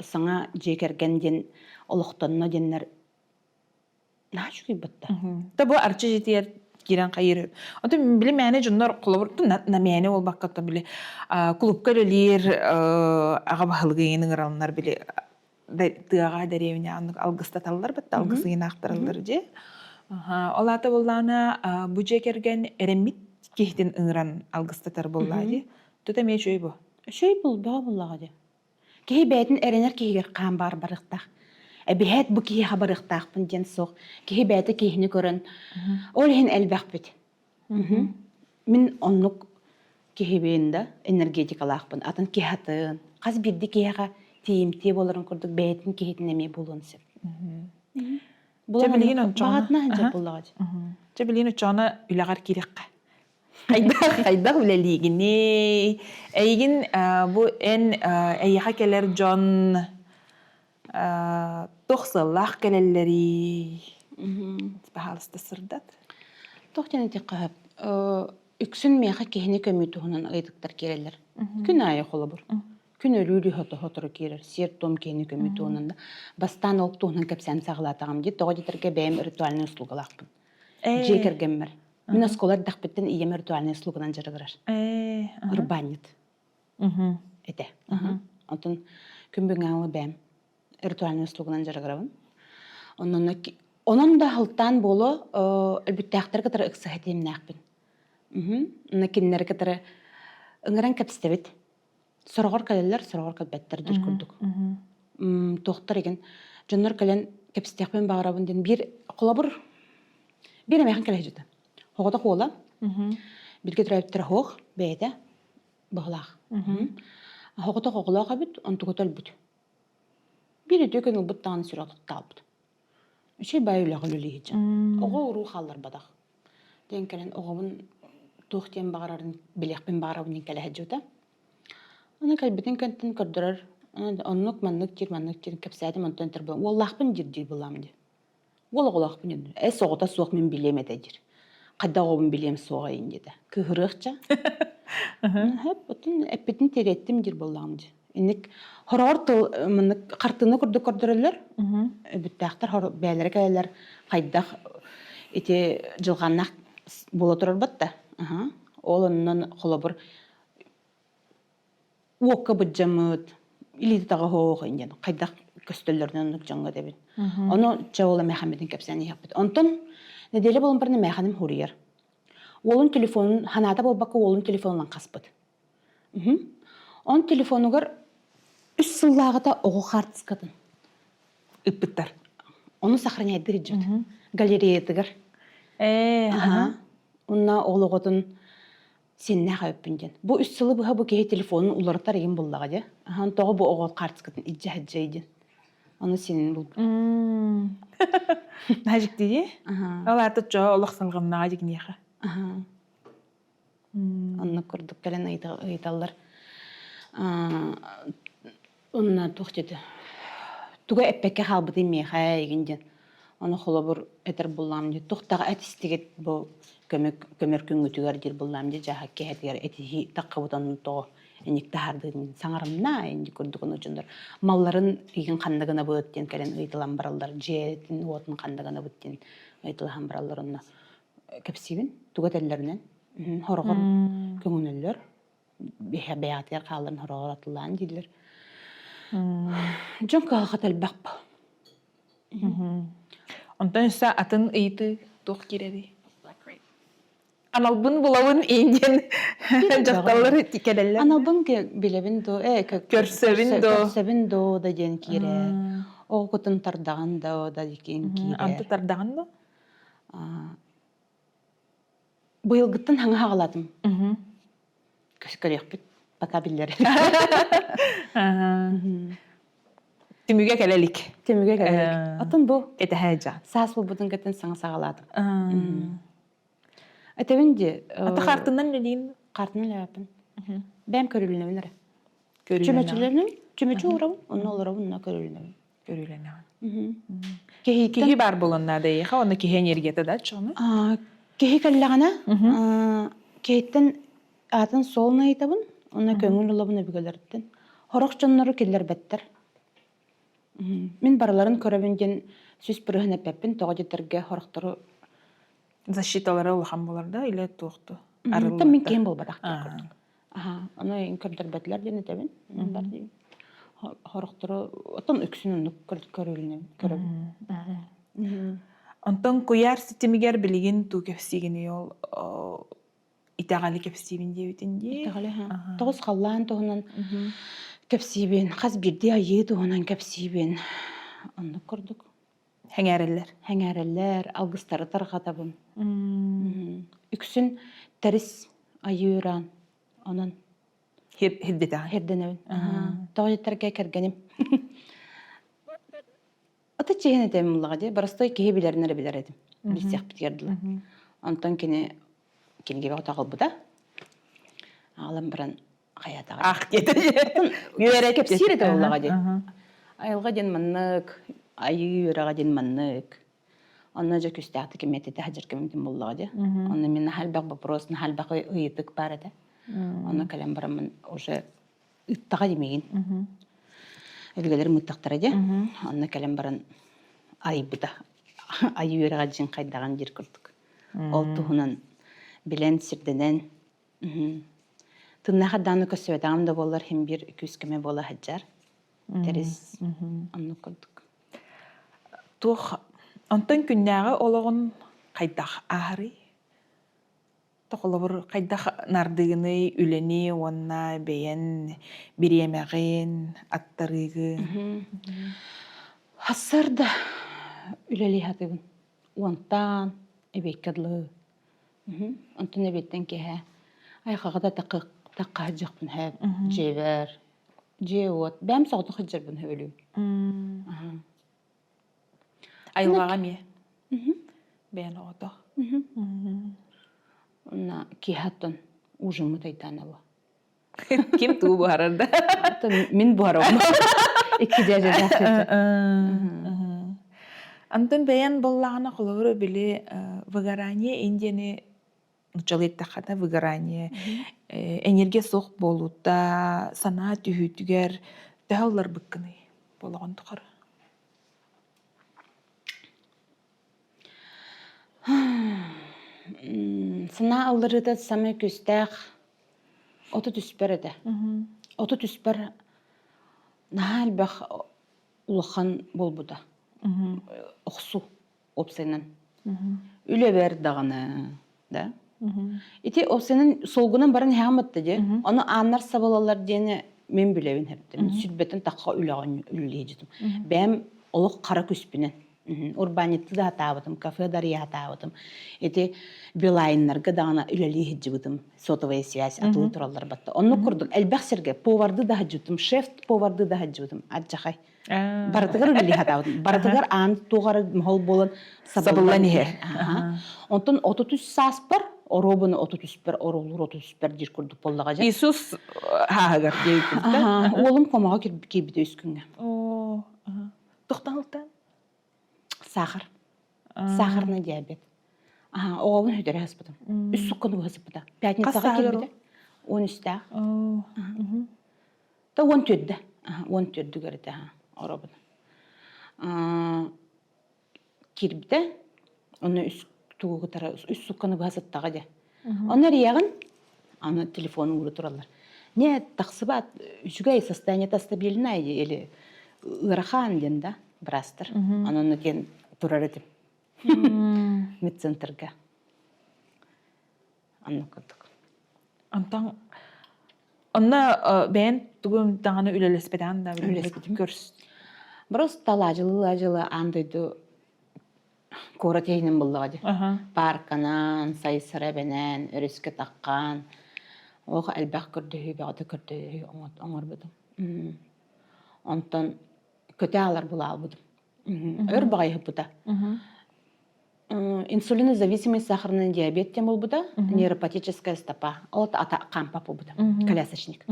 саҥа дьиэ кэргэн диэн олохтонно диэннэр наһаа үчүгэй батта. Та бу арчы дьиэтигэр киирэн хайыыр. Онтон били мээнэ дьоннор холобур на мээнэ буолбакка оттон били клубка үлэлиир аҕа баһылыгы иҥин ыҥыраллар били тыаҕа дэриэбинэ оннук алгыстаталлар батта алгыс ыйынаахтараллар дьиэ. Ол аата буоллаҕына бу дьиэ кэргэн эрэммит киһитин ыҥыран алгыстатар буоллаа дии. Тут эмиэ үчүгэй бу. Үчүгэй буолбаҕа буоллаҕа дии. Киһи бэйэтин эрэнэр киһигэр хаан баар барыахтаах. Эбиһээт бу киһиэхэ барыахтаахпын диэн суох. Киһи бэйэтэ киһини көрөн, ол иһин элбэхпит. Мин оннук киһибин да, энергетикалаахпын. Атын киһи атын, хас биирдии киһиэхэ тиийимтиэ буоларын курдук бэйэтин киһитин эмиэ буолуон сөп. Чэ билигин ончоҕуна Баҕатына сылдьар буоллаҕа Чэ билигин оччоҕуна үлэҕэр киириэххэ. Хайдах хайдах үлэлиигиний? Эйигин бу эн эйиэхэ кэлэр дьон туох сыаллаах кэлэллэрий? Пожалуйста, сырдат. Туох диэн этиэххэ сөп? Үксүн миэхэ киһини көмүү туһунан ыйытыктар киирэллэр. Күн аайы холобур. Күн өлүү хото-хотору киирэр, сиэр-туом киһини көмүү туһунан да. Бастаан ол туһунан кэпсээн саҕалаатаҕым дии. Тоҕо диэтэргэ бэйэм ритуальнай услугалаахпын. Дьиэ кэргэммэр. Мин оскуола эрдэхпиттэн ийэм ритуальнай услуганан дьарыгырар. Урбаанньыт этэ. Онтон күн бүгүҥҥэ бэйэм ритуальнай услуганан дьарыгырабын. Онон онон да алтаан буолуо өлбүттээхтэри кытары ыксаһа этиэмнээхпин. Онно кинилэри кытары ыҥыран кэпсэтэбит. Сороҕор кэлэллэр, сороҕор кэлбэттэр диир курдук. Туохтар игин дьоннор кэлэн кэпсэтиэхпин баҕарабын диэн биир холобур биир эмээхин кэлэ сылдьыбыта. Оҕотох уола бииргэ төрөөбүттэрэ суох бэйэтэ быһылаах. Оҕотох оҕолоох эбит, онтугута өлбүт. Биир үтүө күн ылбыт даҕаны сүрэх таалбыт. Үчүгэй баай үлэҕэ үлэлии сылдьан. Оҕо уруу хаалларбатах. Диэн кэлэн оҕобун туох диэн баҕарарын билиэхпин баҕарабын диэн кэлэ сылдьыбыта. Аны кэлбитин кэнтэн көрдөрөр, оннук маннык диир, маннык диир кэпсээтим, онтон этэр уоллаахпын диир диир былаам дии. Уол оҕолоохпун диэн. Эс оҕото суох мин билиэм этэ диир. Хайдах оҕобун билиэм суоҕа ин диэтэ. Кыыһырыахча. Хөп, оттон эппитин тириэттим диир буоллаҕым дии. Инник хороҕор тыл маннык хартыына курдук көрдөрөллөр. Бүттээхтэр бэйэлэрэ кэлэллэр хайдах ити дьылҕаннах буола турарбат да. Ол оннун холобур уокка быдьаммыт, илиитэ таҕа диэн хайдах көстөллөрүнэн оннук дьоҥҥо этэбин. Ону чэ ол эмээхэммитин кэпсээн иһэхпит. Онтон нэдиэлэ буолан баран эмээхэним хуруйар. Уолун телефонун ханаата буолбакка уолун телефонунан хаспыт. Он телефонугар үс сыллааҕыта оҕо хаартыскатын ыппыттар. Ону сохраняйдыр дьүт. Галереятыгар. Ээ, аха. Онна ол оҕотун сиэннээх эбиппин диэн. Бу үс сылы быһа бу киһи телефонун уларытар игин буллаҕа дии. Ахан тоҕо бу оҕо хаартыскатын илдьэ сылдьай диэн. Ону сиэнин булбут. Наһаа дии. Ол аата чоо олох салҕаннаҕа дьигниэхэ. Оннук курдук кэлэн ыйыталлар. Онно туох диэтэ туга эппэккэ хаалбытый миэхэ игин диэн. Ону холобур этэр буллаам дии туохтаах этистигит бу көмө көмөр күҥҥүтүгэр диир буллаам дии дьааһык киэһэтигэр этиһии таххыбыт онно тоҕо инник таһаардыын саҥарымна инник курдук ону дьоннор малларын игин ханна гынабыт диэн кэлэн ыйыталан бараллар дьиэтин уотун ханна гынабыт диэн ыйыталаһан бараллар онно кэпсиибин тугу этэллэринэн хороҕор көҥүнэллэр бэйэҕитигэр хаалларын хороҕор атыллаан дииллэр дьон кыһалҕата элбэх Онтон өссө атын ыйытыы туох киирэрий? Аналбын булабын иин диэн дьахталлар кэлэллэр. Аналбын билэбин доо, э көрсөбүн доо. Көрсөбүн доо да диэн киирэр. Оҕо кутун тардаҕын доо да диэн киирэр. Анты тардаҕын доо? Быйылгыттан хаҥа хаҕалаатым. Көрүөхпүт, пока биллэр. Түмүгэ кэлэ илик. Түмүгэ кэлэ илик. Оттон бу Этэһээ дьа. Саас булбутун кытын саҥа саҕалаатым. Этэбин дии. Ата хаартынан үлэлиин? Хаартынан үлэлээппин. Бэйэм көрүлүнэбин эрэ. Чүмэчилэринэн, чүмэчи уурабын, онно олоробун, онно көрүлүнэбин. Көрүүлэнэҕин. Киһи киһи баар буолан наада эйиэхэ, онно киһи энергията да чону? Киһи кэллэҕинэ, киһиттэн аатын суолун ыйытабын, онно көҥүл ылабын өбүгэлэриттэн. Сорох дьоннору киллэрбэттэр. Мин барыларын көрөбүн диэн 100% эппэппин, тоҕо диэтэргэ сорохтору Защиталара улахан буолар да или туохту? Арыллар. Мин киһим буолбатах диэн курдук. Аха, ону көрдөрбөтүлэр диэн этэбин. Бар диибин. Хорохтору оттон үксүн оннук көрүлүнэбин, көрөбүн. Онтон куйаар ситимигэр билигин туу кэпсиигиний ол итэҕэли кэпсиибин диэбитин дии. Итэҕэли, Тоҕус халлаан туһунан кэпсиибин, хас биирдии айыы туһунан кэпсиибин. Оннук курдук. Хэҥээрэллэр. Хэҥээрэллэр, алгыстары тарҕатабын. Үксүн тэрис айыыраан, онон Хирдитэҕин. Хирдэнэбин. Тоҕо диэтэргэ кэргэним. Ата чиһин этим улаҕа дии, боростой киһи билэрин эрэ билэр этим. Билсиэхпитигэр дылы. Онтон кини Кинигэ бөҕөтө аҕалбыта. Аҕалан баран хайаатаҕа. Ах диэтэ. Үөрэ кэпсиир этэ буоллаҕа дии. Айылҕа диэн маннык, айыы үөрэҕэ диэн маннык. Онно дьэ күстээхтик эмиэтэтэ сылдьар кэммитин буллаҕа дии. Онно мин наһаа элбэх вопрос, наһаа элбэх ыйытык баар этэ. Онно кэлэн бараммын уже ыттаҕа димигин. Өбүгэлэрим ыттахтара дии. Онно кэлэн баран айбыта. Айыы үөрэҕэ дьиҥ хайдаҕын диир курдук. Ол туһунан билэн, сирдэнэн, тыннаах дааны көссүбэтэҕим да буоллар иһин биир күүс-көмө буола сылдьар. Тэрис оннук курдук. Туох онтон күннээҕи олоҕун хайдах ааһарый? Холобур, хайдах нардыыгыный үлэни уонна бэйэн бириэмэҕин, аттарыыгын? Сарсыарда үлэлии сатыыбын. Уонтан эбиэккэ дылы. Онтон эбиэттэн киэһэ айхаҕа да тахха сылдьыахпын сөп. Дьиэбэр, дьиэ-уот. Бэйэм соҕотох сылдьарбын сөбүлүүм. Айылҕаҕа эмиэ? Бэйэн оҕото. Уонна киэһэ оттон ужиммыт айдаанабы. Ким тугу буһарар да? Мин буһарабын. Икки дьээдьэлээх Антон бэйэн буоллаҕына холобура били выгорание Индияны нуччалыы эттэххэ выгорание энергия суох буолуута санаа түһүүтүгэр төһө ылларбыккыный буолаҕын тухары? Санаа ылларыыта самай күүстээх 33 этэ. 33 наһаа элбэх улахан буолбута. Охсуу уопсайынан. Үлэбэр даҕаны, да. Ити уопсайынан суолгунан баран иһэҕин батта дии. Ону ааннар сабылалар диэни мин билэбин хэптим. Сүрбэтин тахха үлэҕин үлэлиэдьитим. Бэйэм олох хара күспүнэн. Урбаанньытты да сатаабытым, кафе да арыйа сатаабытым. Ити Билайннарга даҕаны үлэлии сылдьыбытым. Сотовая связь атылыы тураллар батта. Оннук курдук элбэх сиргэ поварды да сылдьыбытым, шеф поварды да сылдьыбытым. Адьахай. Барытыгар үлэлии сатаабытым. Барытыгар аан туох эрэ моһол буолан сабыллан иһэр. Онтон 33 сааспар оруобуна 33-пэр ороолуур 33-пэр диир курдук буоллаҕа дьэ. Иисус хааһыгар диэбит Уолум комаҕа киирбитэ үс күҥҥэ. Тохтон ылтан? Сахар. Сахарный диабет. Аха, оҕобун сүтэрэ сыспытым. Үс сукканы быһа сыппыта. Пятницаҕа киирбитэ. Уон үстээх. Та уон төрдө. Уон төрдүгэр этэ оробун. Киирбитэ. Онно үс тугу кытары үс сукканы быһа сыттаҕа дьэ. Онно эрийэҕин, аны телефон уура тураллар. Не, тахсыбат, үчүгэй, состояние стабильное или ыарахан диэн да, быраастар. Онон диэн турар этим. Медцентрга. Оннук курдук. Онтон онно бэйэн тугу даҕаны үлэлэспэтэҕин да Үлэлэспитим. көрс. Просто лаажылы-лаажылы аан дойду куорат иһинэн буллаҕа дии. Паарканан, Сайсара эбэнэн, өрүскэ таххан, ох элбэх көрдөһүү бөҕөтө көрдөһүү оҥорбутум. Онтон көтө аалар булаабытым. Өр баҕайыһыппыта. Инсулинозависимый сахарный диабет диэн буолбута, нейропатическая стопа. Ол ата хаампа буолбута, колясочник.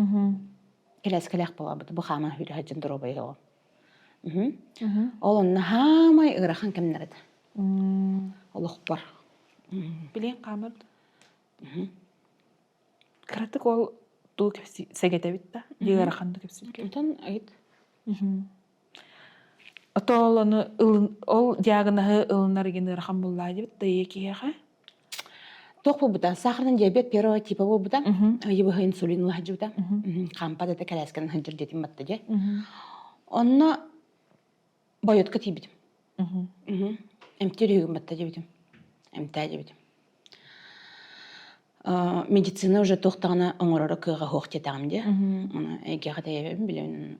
Кэлээскэлээх буолбута, бу хаама хүрэ сылдьан доруобай оҕо. Ол онно хаамай ыарахан кэмнэр этэ. Олохпор. Билиэн хаамар Кыратык ол туу сэгэтэбит да, ыарахан да кэпсиир. Онтон айыт. Ото ол ону ылын ол диагноһы ылынар игин ыарахан буллаа диэбит да ийэ киһиэхэ. Туох буолбута? Сахарный диабет первого типа буолбута. Ыйыбыһы инсулин ылаһдьыбыта. Хампа да кэлээскэн сылдьар диэтим батта дьэ. Онно бойотка тиийбитим. Эмтиир үһүгүн батта диэбитим. Эмтээ диэбитим. Медицина уже туох даҕаны оҥороро кыаҕа суох диэтэҕим дии. Аны эйгэҕэ тэйэбин билэбин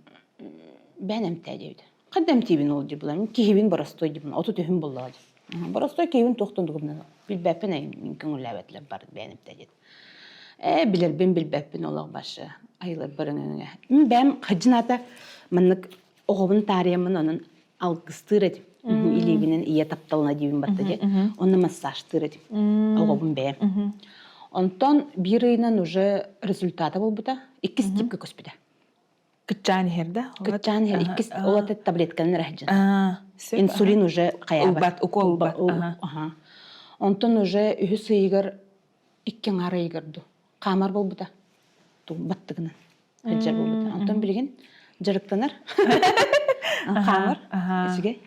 бэйэн эмтээ диэбит. Ханна эмтиибин ол дии булам киһибин боростуой диибин 33 буллаҕа дии. Боростуой киһибин туохтан дугумнан билбэппин эйин көҥүллээбэтилэр бар бэйэн эмтээ диэт. Ээ билэрбин билбэппин олох башы айыларбар өҥөҥө. Мин бэйэм хадьынаата маннык оҕобун таарыйаммын онон алгыстыыр этим. Илиибинэн ийэ тапталына диибин батта дии. Онно массажтыыр этим. Оҕобун бэйэм. Онтон биир ыйынан уже результата буолбута. Иккис типкэ көспүтэ. Кытчаан иһэр да? Кытчаан иһэр. Иккис ол аты таблетканы эрэ Инсулин уже хайаабат. Ылбат, укол ылбат. Онтон уже үһүс ыйыгар икки аҥаар ыйыгар ду хаамар буолбута. Баттыгынан сылдьар буолбута. Онтон билигин дьарыктанар. Хаамар. Үчүгэй.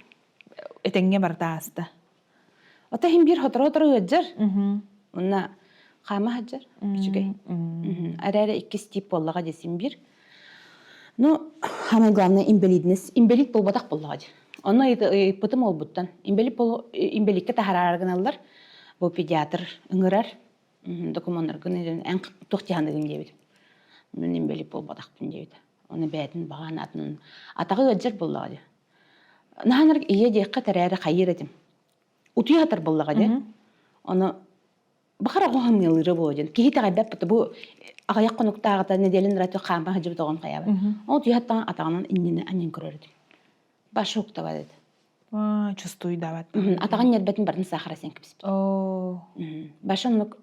Этэҥҥэ барыта ааста. Ото иһин биир сотору-сотору ыалдьар. Уонна хаама сылдьар. Үчүгэй. Эрээри иккис тип буоллаҕа дии син биир. Ну, самое главное инвалидность. Инвалид буолбатах буоллаҕа дии. Онно ыйыппытым уолбуттан. Инвалид инвалидка таһараары гыналлар. Бу педиатр ыҥырар. Докумуоннаргын эн туох дьаһаныгын диэбитим. Мин инвалид буолбатахпын диэбитэ. Оны бэйэтин баҕаан атын атаҕы ыалдьар буоллаҕа дии. Наһаа ийэ диэххэ тэрээри хайыыр этим. Утуйа сытар буоллаҕа дии. Ону бахар оҕо хамыалыыра буолуо диэн. Киһи итэҕэйбэт бу аҕыйах хонуктааҕыта нэдиэлэн ыраатыы хаампа сылдьыбыт оҕом хайаабат. Ол утуйа сыттаҕын атаҕынан иннинэ анньан көрөр этим. Башок дават этэ. Чувствуйдават. Атаҕын ньэрбэтин барын саахара сиэн кэбиспит. Баша оннук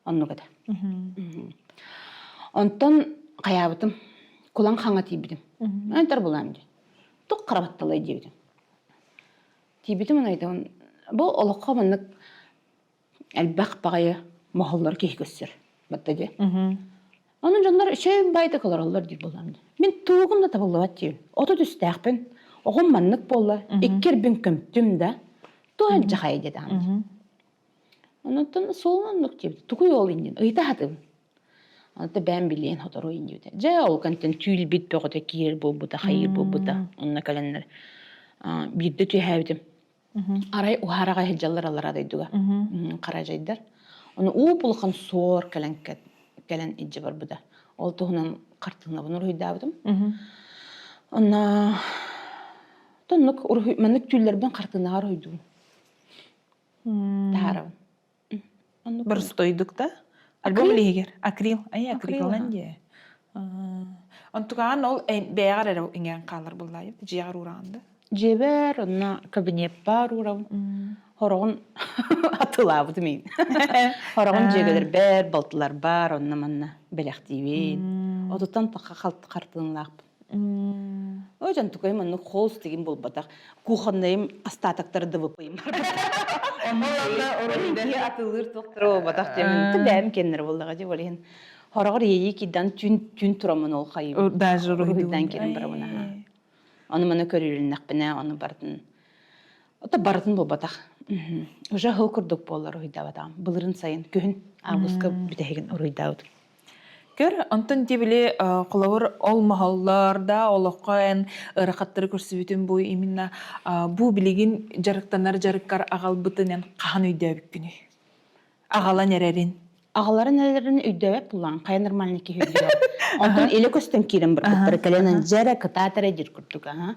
Оннук этэ. Онтон хайаабытым, кулан хаҥа тиийбитим. Антар булаам дии. Тук харабатталай диэбитим. Тиийбитим онайтан бу олоххо маннык элбэх баҕайы моһоллор киһи көссөр. Батта дии. Онон дьоннор үчүгэй баайдык олороллор диир буоллам. Мин тугум да табыллыбат диибин. Оту түстээхпин. Оҕом маннык буолла. Икки эрбин көмтүм да. Туох дьахай диэтэҕим. Онтон суолун оннук диэбит. Тугуй ол иннин ыйыта сатыыбын. Онто бэйэм билиэн сотору диэбитэ. Дьэ ол кэнниттэн түүл-бит бөҕөтө киирэр буолбута, хайыыр буолбута. Онно кэлэннэр биирдэ түһээбитим. Арай уһаараҕа сылдьаллар аллараа дойдуга. Харажайдар. Ону ууп-улахан суор кэлэн кэлэн илдьэ барбыта. Ол туһунан хартыынабын уруһуйдаабытым. Онно тоннук уруһуй маннык түүллэрбин хартыынаҕа уруһуйдуубун. Таһаарабын. Оннук Боростуойдук да? Альбом илиһигэр. Акрил. Ай, акрилынан дии. Онтукаҕын ол бэйэҕэр эрэ иҥэн хаалар буоллаайым. Дьиэҕэр уураҕын да? Дьиэбэр, онно кабинеппар уурабын. Хороҕун атылаабытым иин. Хороҕун дьиэгэлэрбэр, балтыларбар, онно манна бэлэхтиибин. Отуттан таха хартыынлаахпын. Ой, дьонтукайым оннук холс тигин буолбатах. Кухоннайым остатоктары ДВП-йым Онно атылыыр туохтара буолбатах диэмин. Бэйэм кэннэр буоллаҕа дии ол иһин. Хороҕор иэйии киирдэн түүн түүн тураммын ол хайым. Даже уруһуйдан киирэн барабын аха. Ону маны көрүүлэннэхпинэ ону барытын Ото барытын буолбатах. Уже хыл курдук буоллар уруһуйдаабатаҕым. Былырын сайын, күһүн августка бүтэһигин уруһуйдаабытым. Көр, онтон ти били холобур ол моһоллор да олоххо эн ыарахаттары көрсүбүтүн бу именно бу билигин дьарыктанар дьарыккар аҕалбытын эн хаһан өйдөөбүккүнүй? Аҕалан эрэрин. Аҕаларын эрэрин өйдөөбөт буллаҕын, хайа нормальный киһи өйдүөр. Онтон илэ көстөн киирэн барбыттара, кэлэн дьэрэ кытаат эрэ диир курдук аха.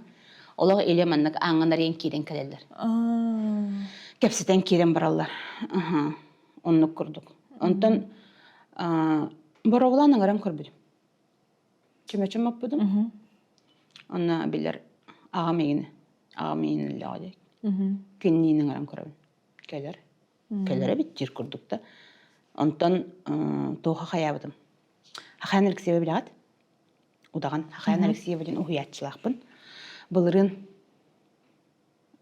Олох илэ маннык ааҥҥын арыйан киирэн кэлэллэр. Кэпсэтэн киирэн бараллар. Аха. Оннук курдук. Онтон боруобалаан ыҥыран көрбүтүм. Чөмөчөм оппутум. Онно билэр аҕам игини. Аҕам иин иллэҕэ дии. Кинниин ыҥыран көрөбүн. Кэлэр. Кэлэр эбит диир курдук да. Онтон туоха хайаабытым. Хахаян Алексеева билэҕит? Удаҕан Хахаян Алексеева диэн уһуйааччылаахпын. Былырыын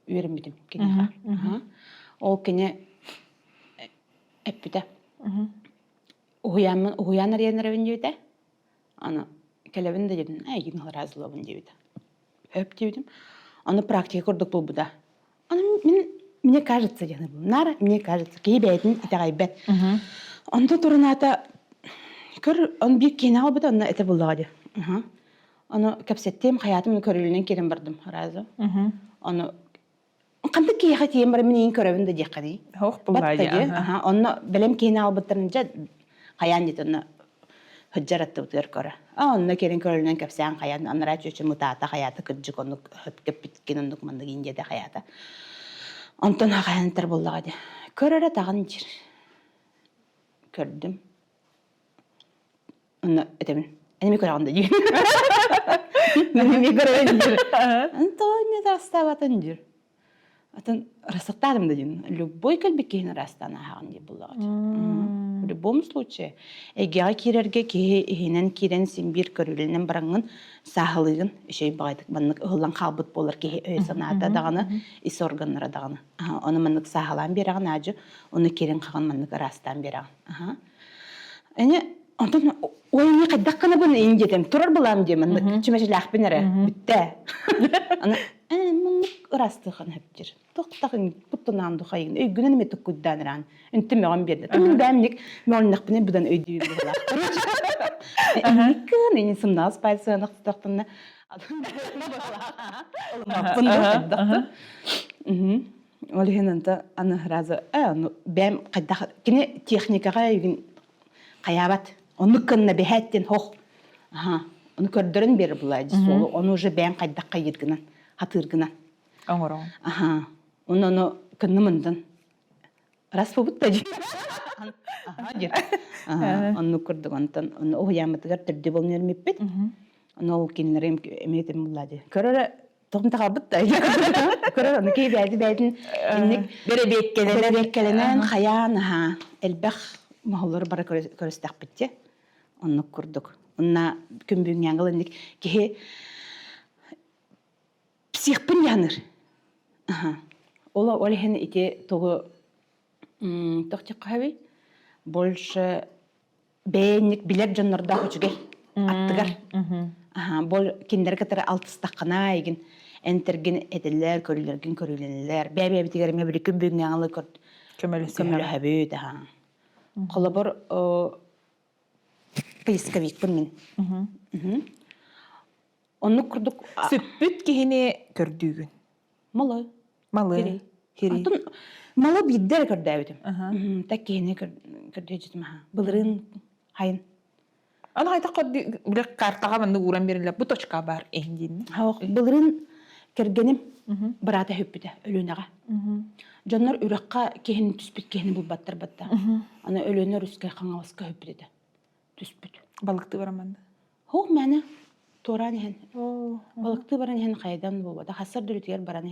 үөрэммитим киниэхэ. Ол кини эппитэ. Уһуйааммын уһуйаан арыйан эрэбин диэбитэ. Аны кэлэбин да диэбитим, эйигин ыраазылабын диэбитэ. Өп диэбитим. Аны практика курдук буолбута. Аны мин мне кажется диэн Нара мне кажется киһи бэйэтин итэҕэйбэт. Онто турунаата көр он биир киһини аҕалбыта онно этэ буллаҕа дии. Ону кэпсэттим, хайаатым көрүлүнэн киирэн бардым сразу. Ону хантык киһиэхэ тиийэн баран мин иин көрөбүн да диэххэ Ох буллаа дии. Онно бэлэм киһини аҕалбыттарын дьэ хайаан диэт онно сылдьар аттыбытыгар көрө. А онно кэлин көрүлүнэн кэпсээн хайаан анараа чүөчэ мытаата хайаата кырдьык оннук кэппиткин оннук маннык иин диэтэ хайаата. Онтон хайаантар буоллаҕа дии. Көр эрэ таҕын диир. Көрдүм. Онно этэбин, эн эмиэ көрөҕүн да диир. Мен эмиэ көрөбүн диир. Антоня да астаабатын диир. Атын ырасыктаатым да диэн любой кэлбит киһини ыраастаан ааһаҕын диир буоллаҕыт. В любом случае эйгэҕэ киирэргэ киһи иһинэн киирэн син биир көрүүлэнэн бараҥҥын сааһылыыгын үчүгэй баҕайытык маннык ыһыллан хаалбыт буолар киһи өйө-санаата даҕаны ис органнара даҕаны. Ону маннык сааһылаан биэрэҕин аадьы ону кирин хаҕын маннык ыраастаан биэрэҕин. Эне онтон ой не хайдах гынабын ин диэтим турар былаам диэ маннык чүмэчилээхпин эрэ бүттэ. Аны маннык ыраастыахан хөптүр. Тохтахын куттанаан духайын өйгүнэн эме туккуйдаан ыраан үнтү мөҕөн биэрдэ. Мин бээмник мөҕүннэхпинэ будан өйдүүр быһылаах. Инниккын ини сымнаҕас пальцыанах тутахтанна Ылыммаппын да хайдахпын. Ол иһин онто аны сразу э бэйэм хайдах кини техникаҕа өйгүн хайаабат. Оннук гынна бэһээт диэн хох. Аха. Ону көрдөрөн биэрэр булаа дии суолу. Ону уже бэйэм хайдах хайыыргынан, хатыыргынан. Оҥороҕун. Аха. Ону ону кыннымындан Раз побутта дии. Аха диир. Оннук курдук онтон ону уһуйааммытыгар төрдү болнуйар миппит. Ону ол кинилэри эмиэ булла дии. Көрөрө тоҕум таҕалбыт да. Көрөр ону киһи бэйэтин бэйэтин инник бэрэбиэккэлэнэн бэрэбиэккэлэнэн хайаан аха элбэх моһоллору бары көрүстэхпит дии. Оннук курдук. Онна күн бүгүҥҥэ инник киһи психпын дьаһаныр. Ол ол иһин ити тугу тохтиххаһабый больше бэйэнник билэр дьоннордоох үчүгэй аттыгар. Бол кинилэри кытары алтыстаххына игин энтергин этэллэр, көрүүлэргин көрүүлэнэллэр. Бэйэ-бэйэбитигэр эмиэ били күн бүгүҥҥэ аҥалы көмөлөһөбүт. Холобур поисковикпын мин. Оннук курдук Сүппүт киһини көрдүүгүн. Малы. Малы. Хири. Атын малы биирдэ эрэ көрдөөбүтүм. Так киһини көрдөөчүтүм аха. Былырыын хайын. Аны хайдах бile картаҕа маннык ууран биэрэллэр бу точка баар эһин диинни. Былырыын кэргэним быраата сүппүтэ Өлүөнэҕэ. Дьоннор үрэххэ киһини түспүт киһини булбаттар батта. Аны Өлүөнэ өрүскэ Хаҥаласка сүппүт этэ. Түспүт. Балыктыы баран манна. Һуох мээнэ туораан иһэн балыктыы баран иһэн хайдан буолбата хассар дүлүтүгэр баран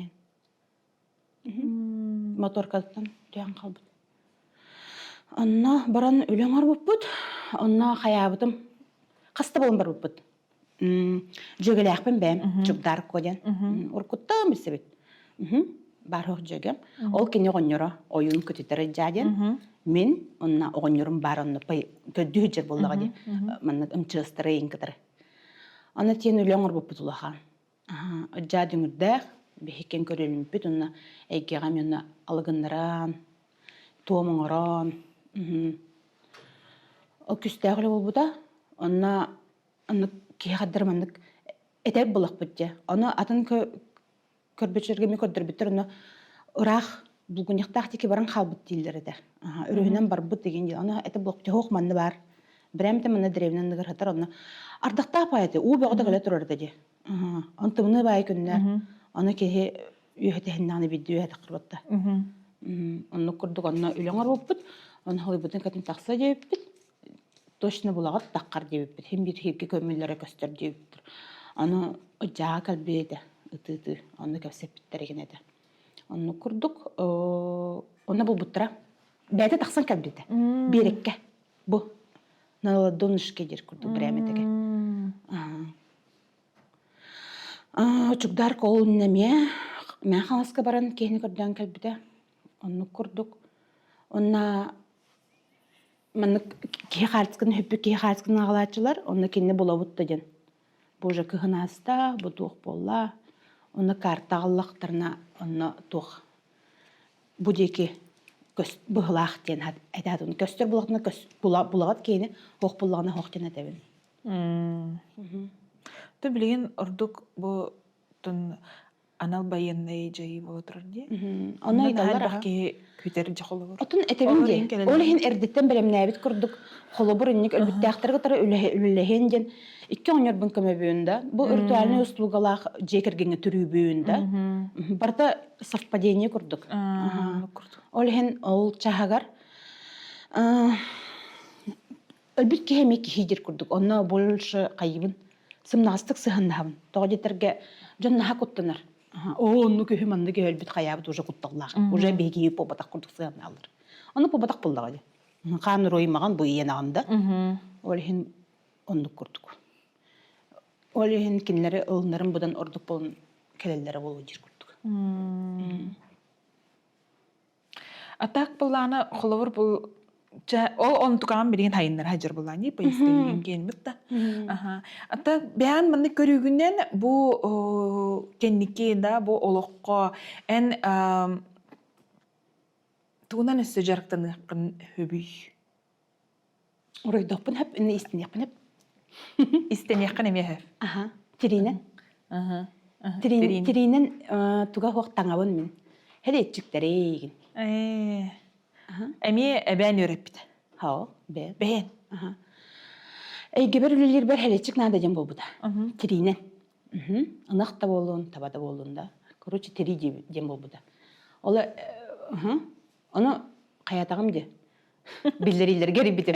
иһэн моторкаттан түһэн хаалбыт онно баран үлэ оҥорбуппут онно хайаабытым хаста буолан барбыппыт дьүөгэлээхпин бэйэм Чугдарко диэн уруккуттан билсэбит баар суох дьүөгэм ол кини оҕонньоро ойуун көтүтэр ыдьаа диэн мин онно оҕонньорум баар онно көрдүү сылдьар буоллаҕа дии маннык ымчыастары иин кытары аны тиэн үлэ оҥорбуппут улахан ыдьаа дүҥүрдээх биһиккин көрүлүмпүт онно эйгэҕэ онно алыгыннаран туом оҥорон ол күстээх үлэ буолбута онно оннук киһи хаддар маннык этэр булахпыт дьэ ону атын көрбүччүлэргэ эмиэ көрдөрбүттэр онно ыраах булгунньахтаах диэки баран хаалбыт дииллэр этэ. Өрүһүнэн барбыт деген диэн. Ону это блоктеһоох манна баар. Брэм манна дэриэбинэ анныгар сытар онно ардахтаах баай этэ. Уу бөҕөтө кэлэ турар этэ дии. Он тымныы баай күннэр. Ону киһи үөһэтиһиннэҕинэ биирдэ үөһэ таххырбатта. Оннук курдук онно үлэ оҥорбуппут. Ону халыйбытын кэтин тахса диэбиппит. Точно булаҕыт таххар диэбиппит. Һин биир һиргэ көмүллэрэ көстөр диэбиттэр. Аны дьаа кэлбит этэ ытыы-ытыы. Онно кэпсэппиттэр игин этэ. Оннук курдук онно булбуттара. Бэйэтэ тахсан кэлбитэ. Биэрэккэ. Бу на ладонушке диир курдук бирээмэтигэ. Чугдар ол эмиэ Мэҥэ Хаҥаласка баран киһини көрдөөн кэлбитэ. Оннук курдук. Онно Маннык киһи хаартысканы сүппүт киһи хаартысканы аҕалааччылар, онно кинини булабыт да диэн. Бу уже кыһын ааста, бу туох буолла. Онно карта аҕаллахтарына, онно туох бу диэки быһылаах диэн этаатын көстөр булахтына булаҕыт киһини, ох буллаҕына ох диэн этэбин. То билигин ордук бу анал байыаннай дьайыы буола турар дии. Ону ыйыталлар элбэх киһи күүтэр дьэ холобур. Отун этэбин дии. Ол иһин эрдэттэн бэлэмнээбит курдук холобур инник өлбүттээхтэргэ кытары үлэлэһин диэн икки оҕонньорбун көмөбүн да бу ритуальнай услугалаах дьиэ кэргэҥҥэ төрүүбүн да барыта совпадение курдук. Ол иһин ол чаһыгар өлбүт киһи эмиэ киһи диир курдук. Онно больше хайыбын сымнаҕастык сыһаннаһабын. Тоҕо диэтэргэ дьон наһаа куттанар. Оо, оннук үһү маннык өлбүт хайаабыт уже кутталлаах. Уже биһиги буолбатах курдук сыһыаннааллар. Ону буолбатах буоллаҕа дии. Хаан уруймаҕан бу ийэн аҕам да. Ол иһин оннук курдук. Ол иһин кинилэри ылынарым быдан ордук буолан кэлэллэрэ буолуо диир курдук. А так былаана холобур бу чэ ол онтукаҕын билигин хайыннара сылдьар былаан дии поездка киэнмит да. Аха. А так бэйэн маннык көрүүгүнэн бу кэнники да бу олоххо эн тугунан өссө дьарыктаныаххын сөбүй? Уруйдуохпун хөп, инне истиниэхпин хөп. Истэниэххин эмиэ хөп. Аха. Тириинэн. Аха. Тириин, тириинэн туга суох таҥабын мин. Хэлиэтчиктэригин. Ээ. Эмиэ эбээн үөрэппитэ. Хао, бэйэн. Бэйэн. Аха. Эйгэбэр үлэлиирбэр хэлиэтчик наада диэн буолбута. Тириинэн. Ынах да буоллун, таба да буоллун да. Короче, тирии диэн буолбута. Ол ону хайатаҕым дии. Биллэриилэргэ эрийбитим.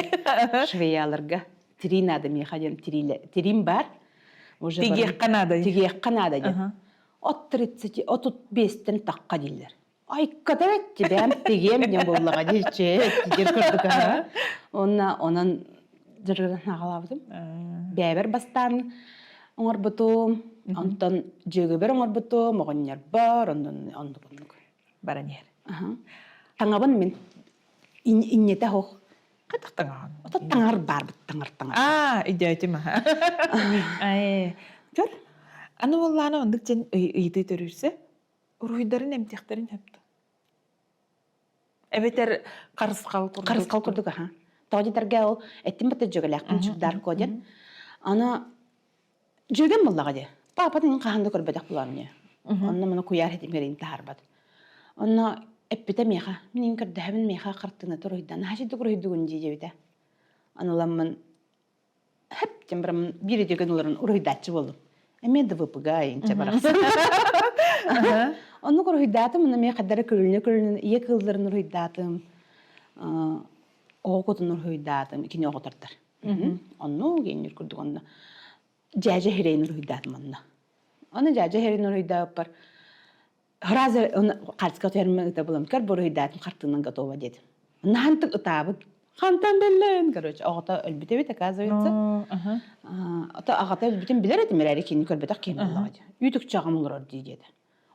Швеяларга. Тирии наада миэхэ диэн тириим баар. Уже Тигиэххэ наада. Тигиэххэ наада диэн. От 30, 35-тэн тахха дииллэр. Айката бэт бэм тигиэм диэн буоллаҕа дии чэ тигир курдук аха. Онна онон дьарыгынан аҕалаабытым. Бэйэбэр бастаан оҥорбутум, онтон дьүөгэбэр оҥорбутум, оҕонньорбор, оннун оннук оннук. Баран иһэр. Таҥабын мин. Инньэтэ оһох. Хайдах таҥаҕын? Ото таҥар баарбыт таҥар таҥар. Аа, өйдөөтүм аха. Ээ, көр. Аны буоллаана оннук дьэн ыйытыы төрүүрсэ, уруһуйдарын эмтиэхтэрин сөптө. Эбэтэр харысхал курдук. Харысхал курдук аха. Тоҕо диэтэргэ ол эттим бата дьүөгэлээхпин Чугдарко диэн. Аны Дьүөгэм буоллаҕа дии. Паапатын хаһан да көрбөтөх буолаам дии. Онно маны куйаар ситимигэр таһаарбат. Онно эппитэ миэхэ, мин көрдөһөбүн миэхэ хартыыната уруһуйдан, наһаа үчүгдүк уруһуйдугун дии диэбитэ. Аны ыламмын хэп диэн бараммын биир үтүгэн олорон уруһуйдааччы буоллум. Эмиэ да ВПГ инчэ барахсан. Оннук уруһуйдаатым, онно эмиэ хаддара көрүлүнэ-көрүлүнэ ийэ кыылларын уруһуйдаатым, оҕо кутун уруһуйдаатым, кини оҕо тардар. Онно геннир курдук онно дьээдьэ иһирэйин уруһуйдаатым онно. Аны дьээдьэ иһирэйин уруһуйдаабыппар сразу хаартыска түһэрмэ ыта булам көр буруһуйдаатым хартыынан готово диэтим. Наһантык ытаабыт. Хантан биллэн, короче, оҕото өлбүт эбит, оказывается. Ото аҕата өлбүтүн билэр этим эрээри кинини көрбөтөх киһи буоллаҕа дии. Үүт аҕам олорор дии диэтэ.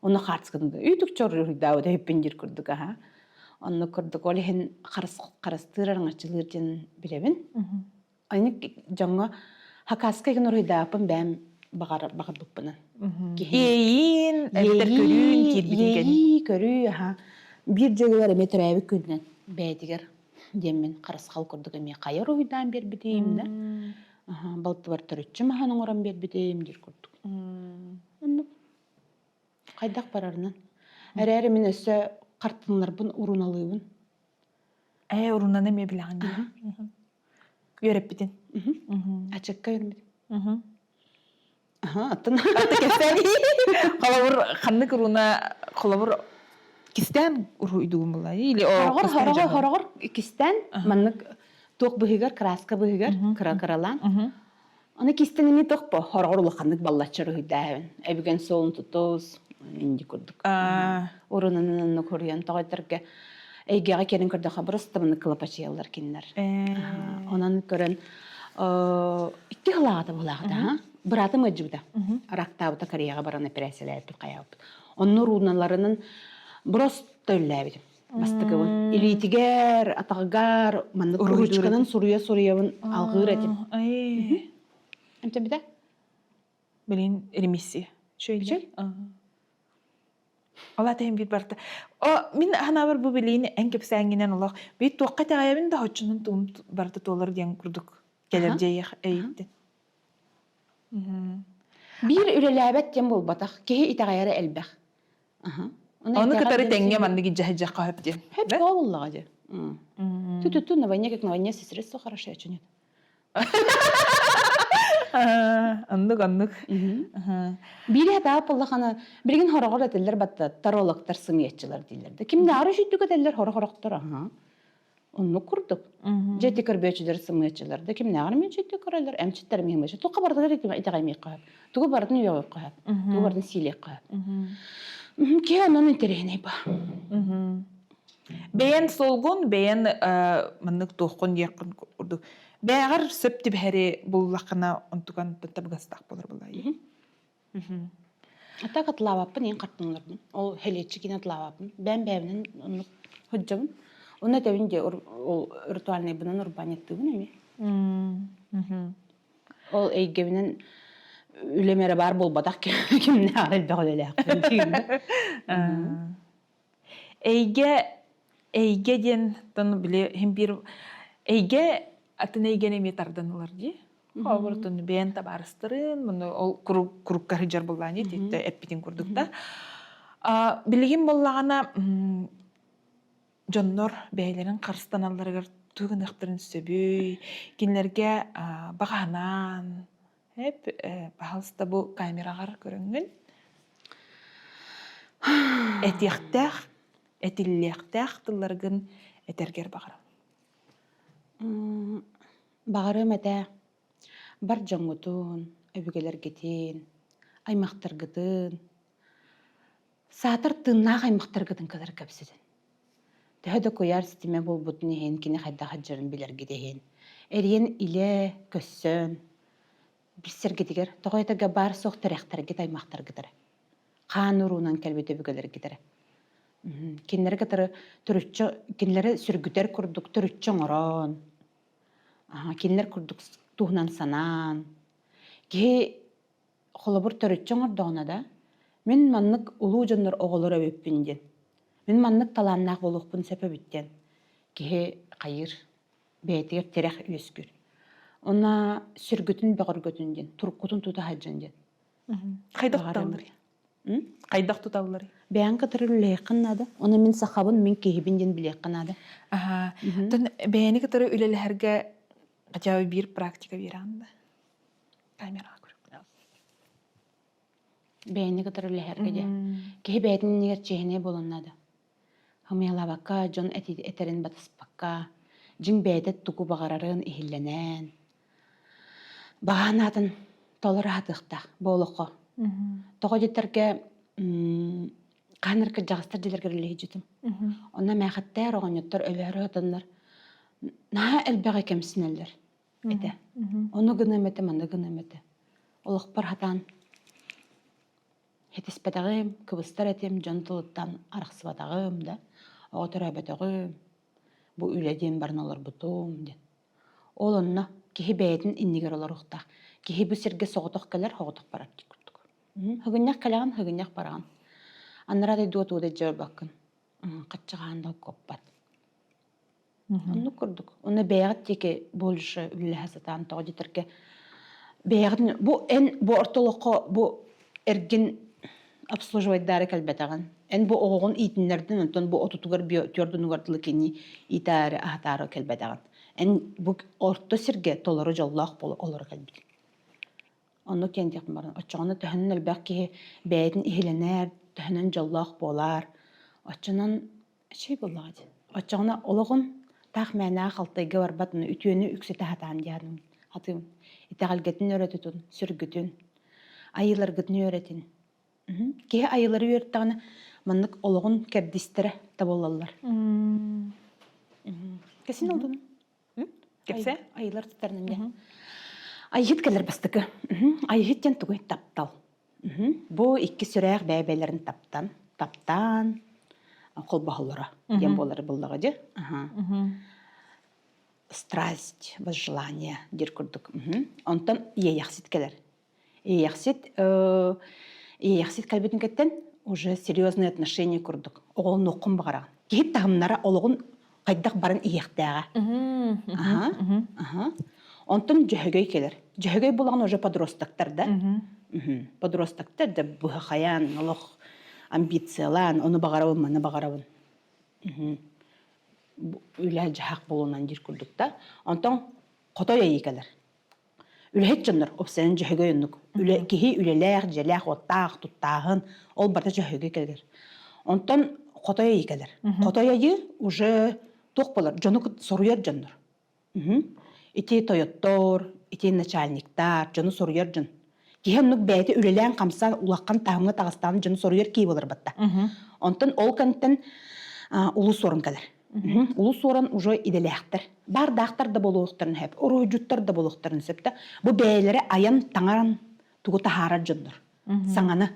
Онно хаартыскатын үүт уруһуйдаабыт өйүппүн диир курдук аха. Оннук курдук ол иһин харыстыыр араҥаччылыыр диэн билэбин. Аны дьоҥҥо хакаска игин уруһуйдаабыппын бэйэм баҕар баҕарбыппынан. Иэйиин, эбэтэр көрүүн киирбитин кэннэ. Иэйии, көрүү, аха. Биир дьөгүөр эмиэ төрөөбүт күнүнэн бэйэтигэр диэммин харысхал курдук эмиэ хайа уруһуйдаан биэрбитим да. Аха, балтыбар төрүччү маһын оҥорон биэрбитим диир курдук. Оннук. Хайдах барарынан. Эрээри мин өссө хартыыналарбын уруналыыбын. Ээ, урунаны эмиэ билэҕин дии. Үөрэппитин. Ачыкка үөрэммитим. Аха, аттан. Атта кэпсээн. Холобур, ханнык руна, холобур, кистээн уруһуйдугун буолла или Хороҕор, хороҕор, хороҕор кистээн маннык туох быһыгар, краска быһыгар кыра-кыралаан Аны кистэними тохпо хороҕор улаханнык баллачча уруһуйдааһын. Эбигэн суолун тутус, инди курдук. Урунанын хоруйан тоҕойторго эйгэҕэ кэлин көрдөхө просто маны кылапачыйаллар кинилэр. Онон көрөн икки хылаҕата булаҕата быраатым ыдьыбыта. Рактаабыта Кореяҕа баран эпэрээссийэлээбиппит хайаабыппыт. Онно рууналарынан просто үллээбитим. Бастакыбын. Илиитигэр, атаҕыгар маннык ручканан суруйа-суруйабын алҕыыр этим. Эмтэммитэ? Билин ремиссия. Үчүгэй. Ол атыһын биир барта. О, мин ханаабар бу билиини эн кэпсээҥҥинэн олох биир туохха итэҕэйэбин да хоччунун тугум барыта туолар диэн курдук кэлэр дьиэйэх эйиттин. Биир үлэлээбэт диэн буолбатах. Киһи итэҕэйэрэ элбэх. Ону кытары тэҥҥэ маннык дьаһайдьахха хөп диэн. Хөп буоллаҕа дии. Ту-ту-ту, на войне как на войне все средства хорошие, а что нет? Оннук, оннук. Биири хатаап буоллахана, билигин хороҕор этэллэр батта тарологтар сымыйаччылар дииллэр да. Кимнээҕэр үчүйдүк этэллэр хоро-хорохтор аха. Оннук курдук. Дьэ ити көрбүөччүлэр сымыаччылар да кимнээҕэр эмчиттэ көрөллөр, эмчиттэр эмиэ эмчит. Туохха барытыгар итэҕэймиэххэ сөп. Тугу барытын үөҕүөххэ сөп. Тугу барытын сиилиэххэ сөп. Киһи онон интэриэһинэй ба. Бэйэн суолгун, бэйэн маннык туоххун диэххин курдук. Бэйэҕэр сөп түбэһэри буллаххына онтукан табыгастаах буолар буолаайы. А так атлаабаппын, иин хартыналарбын. Ол хэлиэччи киин атлаабаппын. Бэйэм бэйэбинэн оннук сылдьабын. Онно этэбин дии, ол ритуальнайбынан урбаанньыктыыбын эмиэ. Ол эйгэбинэн үлэм эрэ баар буолбатах кимнээҕэр элбэх үлэлээхпин Эйгэ эйгэ диэн били иһин биир эйгэ атын эйгэни эмиэ тардан ылар дии. Холобур, бэйэн табаарыстарын, муну ол курукка сылдьар буоллаҕына ититтэ эппитин курдук да. Билигин буоллаҕына дьоннор бэйэлэрин харыстаналларыгар тугу гыныахтарын сөбүй, кинилэргэ баҕаһынаан, эп, пожалуйста, бу камераҕар көрөҥҥүн этиэхтээх, этиллиэхтээх тылларгын этэргэр баҕарабын. Баҕарыам этэ, бар дьоҥҥутун, өбүгэлэргитин, аймахтаргытын, саатар тыыннаах аймахтаргытын кытары кэпсэтин. Төһө да куйаар ситимэ буолбутун иһин кини хайдах сылдьарын билэргит иһин, эрийэн илэ көссөн, билсэргитигэр тоҕо этэргэ баар-суох тирэхтэргит аймахтаргыт эрэ. Хаан уруунан кэлбит өбүгэлэргит эрэ. Кинилэри кытары төрүччү кинилэри сүргүтэр курдук төрүччү оҥорон, кинилэр курдук туһунан санаан, киһи холобур төрүччү оҥордоҕуна да, мин маннык улуу дьоннор оҕолоро эбиппин диэн, мин маннык талааннаах буолуохпун сөп эбит диэн киһи хайыыр, бэйэтигэр тирэх үөскүүр. Уонна сүргүтүн бөҕөргөтүн диэн, туруккутун тута сылдьын диэн. Хайдах туталларый? Хайдах туталларый? Бэйэҥ кытары үлэлэһиэххин наада. Ону мин сахабын, мин киһибин диэн билиэххэ наада. Аха. Оттон бэйэни кытары үлэлэһэргэ хотя бы биир практика биэрэҕин да? Камераҕа көрүк. Бэйэни кытары үлэлэһэргэ диэн. Киһи бэйэтин иннигэр чиэһинэй буолуон наада. Ымыйалаабакка, дьон этэрин батыспакка, дьиҥ бэйэтэ тугу баҕарарын иһиллэнэн, баҕа санаатын толоро сатыахтаах бу олоххо. Тоҕо диэтэргэ хаһан эрэ кырдьаҕастар дьиэлэргэр үлэлэһэ Онно эмээхиттэр, оҕонньоттор өлөөрү сытаннар наһаа элбэҕи кэмсинэллэр этэ. Ону гыныам этэ, маны гыныам этэ. Олохпор сатаан Этиспэтэҕим, кыбыстар этим, дьон тылыттан арахсыбатаҕым да, оҕо төрөөбөтөҕүм, бу үлэ диэн баран олорбутум диэн. Ол онно киһи бэйэтин иннигэр олоруохтаах. Киһи бу сиргэ соҕотох кэлэр, соҕотох барар дии курдук. Һыгынньах кэлэҕин, һыгынньах бараҕын. Анараа дойдуга тугу да илдьэ барбаккын. Хаччаҕаан да куоппат. Оннук курдук. Уонна бэйэҕит диэки больше үлэлэһэ сатаан тоҕо диэтэргэ бэйэҕитин бу эн бу орто олоххо бу эргин обслуживайдаары кэлбэтэҕин. Эн бу оҕоҕун иитиннэрдин, онтон бу отутугар түөрдунугар дылы кини иитээри аһатаары кэлбэтэҕин. Эн бу орто сиргэ толору дьоллоох буола олоро кэлбитиҥ. Оннук диэн диэхпин баран, оччоҕуна төһөнөн элбэх киһи бэйэтин иһилэнэр, төһөнөн дьоллоох буолар, оччонон Үчүгэй буоллаҕа дии. Оччоҕуна олоҕун таах мээнэҕэ халтайга барбат, үтүөнү үксэтэ сатаан диэхин хатыым. Итэҕэлгитин өрө тутун, сүргүтүн, айыыларгытын үөрэтин. Киһи айыылары үөртэҕинэ маннык олоҕун кэрдиистэрэ табыллаллар. Кэсин олдун. Кэпсээ. Айыылар тутарынан диэн. Айыһыт кэлэр бастакы. Айыһыт диэн тугуй? Таптал. Бу икки сүрээх бэйэ-бэйэлэрин таптан, таптаан холбоһоллоро диэн буолар буллаҕа дьэ. Страсть, возжелание диир курдук. Онтон иэйэхсит кэлэр. Иэйэхсит иэйэхсит кэлбитин кэттэн уже серьезные отношения курдук оҕолонуоххун баҕараҕын. Киһи таһымнара олоҕун хайдах баран иһиэхтээҕэ. Аха, аха. Онтон дьөһөгөй кэлэр. Дьөһөгөй булаҕын уже подростоктар да. Подростоктар да быһахайаан, олох амбициялаан, ону баҕарабын, маны баҕарабын. Үлэ дьаһах буолунан диир курдук да. Онтон хотой айыы кэлэр. Үлэһит дьоннор уопсайынан дьөһөгөй оннук. Үлэ, киһи үлэлээх, дьиэлээх, уоттаах, туттааһын, ол барыта дьөһөгөй кэлэр. Онтон хотой айыы кэлэр. Хотой айыы уже. туох болар дьону соруйар дьоннор. Ити тойоттор, ити начальниктар, дьону соруйар дьон. Киһи оннук бэйэтэ үлэлээн-хамсаан улахан таһымҥа таҕыстаҕына дьону соруйар киһи буолар батта. Онтон ол кэнниттэн улуу суорун кэлэр. Улуу суорун уже идэлээхтэр. Баардаахтар да буолуохтарын сөп, уруһуйдьуттар да буолуохтарын сөп да. Бу бэйэлэрэ айан, таҥаран тугу таһаарар дьоннор. Саҥаны.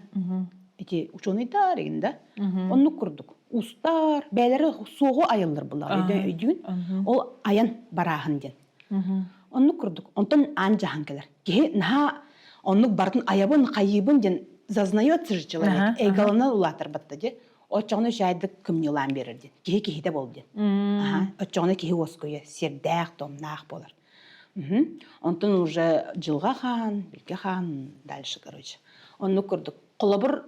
Ити учуонайдар игин да. Оннук курдук. Устар, бэйэлэрэ суоҕу айыллар булар өйдүүн. Ол айан барааһын диэн. Оннук курдук. Онтон аан дьаһан кэлэр. Киһи наһаа оннук бартын айабын, хайыыбын диэн зазнается же человек. Эйгалана улаатар батта дии. Оччоҕуна үчүгэйдик кымньыылаан биэрэр диэн. Киһи киһитэ бол диэн. Оччоҕуна киһи уоскуйа, сиэрдээх, томнаах буолар. Онтон уже дьылҕа хаан, билгэ хаан, дальше, короче. Оннук курдук. Холобур,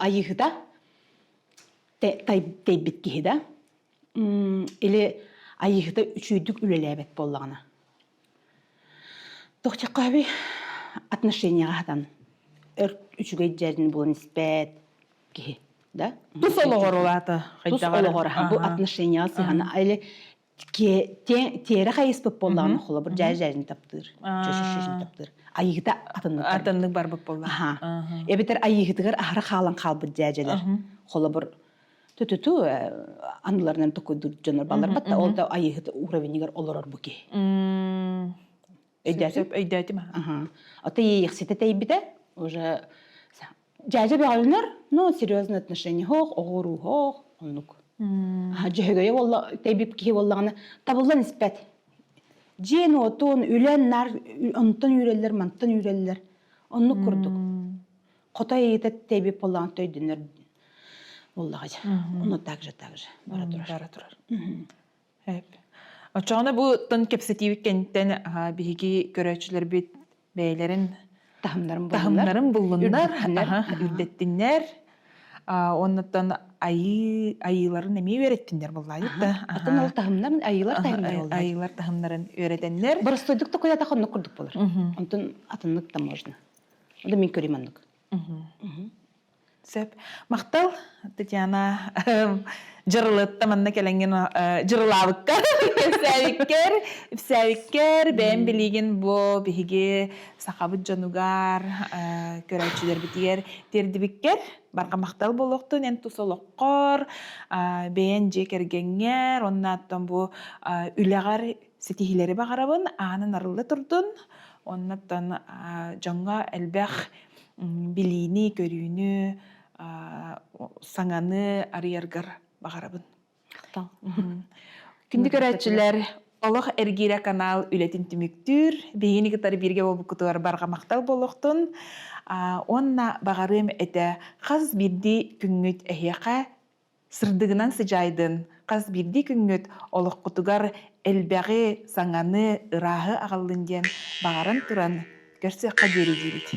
айыыһыта тэйбит киһи да, или айыыһыта үчүгэйдик үлэлээбэт буоллаҕына. Тохтеххоби отношенияҕа хатан өр үчүгэй дьэрин булан испэт киһи, да? Тус олоҕор улаата Тус олоҕор бу отношенияҕа сыһана или тиэрэ хайыспыт буоллаҕына холобур дьээдьээдин таптыыр чөчөчөчүн таптыыр айыыта атыннык атыннык барбыт буолла эбэтэр айыыһытыгар аһара хаалан хаалбыт дьээдьэлэр холобур тутуту аныларынан токуйдуур дьонор балар батта ол да айыыһыт уровенигар олорор бу киһи өйдөөтүм өйдөөтүм ата иэйэхситэ тэйбитэ уже Дьээдьэ бөҕөлөнөр, но серьезные отношения хоох, оҕо-уруу хоох, оннук. Дьөһөгөйө буолла, тэйбип киһи буоллаҕына табыллан испэт. Дьиэн-уотун, үлэн нар онтон үүрэллэр, мантан үүрэллэр. Оннук курдук. Хотой ыйыта тэйбип буоллаҕына төйдөнөр буоллаҕа дьэ. Ону так же, так же бара турар. Бара турар. Оччоҕуна бу тон кэпсэтиибит кэнниттэн биһиги көрөөччүлэрбит бэйэлэрин таһымнарын таһымнарын буллуннар, үрдэттиннэр. Оннуттан айыы айыыларын эмиэ үөрэттиннэр буллаайыт да. Атын ол таһымнарын айыылар таһымнары Айыылар таһымнарын үөрэтэннэр. Боростуойдук да куйата хоннук курдук болар. Онтон атыннык да можно. Ода мин көрүм оннук. Сөп. Махтал, Татьяна. Дьырылытта манна кэлэҥҥин дьырылаабыккар, кэпсээбиккэр, ипсээбиккэр, бэйэм билиигин бу биһиги сахабыт дьонугар, көрөөччүлэрбитигэр тиэрдибиккэр барҕа махтал буолуохтун эн тус олоххор, бэйэн дьиэ кэргэҥҥэр, уонна оттон бу үлэҕэр ситиһиилэри баҕарабын, аанын арылла турдун, оннуттан дьоҥҥо элбэх билиини, көрүүнү, саҥаны арыйаргар баҕарабын. Махтал. Күндү көрөөччүлэр, Олох эргиирэ канал үлэтин түмүктүүр. Биһигини кытары бииргэ буолбуккутугар барҕа махтал буолуохтун. Уонна баҕарыам этэ хас биирдии күҥҥүт эһиэхэ Сырдыгынан сыдьаайдын, хас биирдии күҥҥүт олоххутугар элбэҕи, саҥаны, ырааһы аҕаллын диэн баҕаран туран, көрсүөххэ диэри диибит.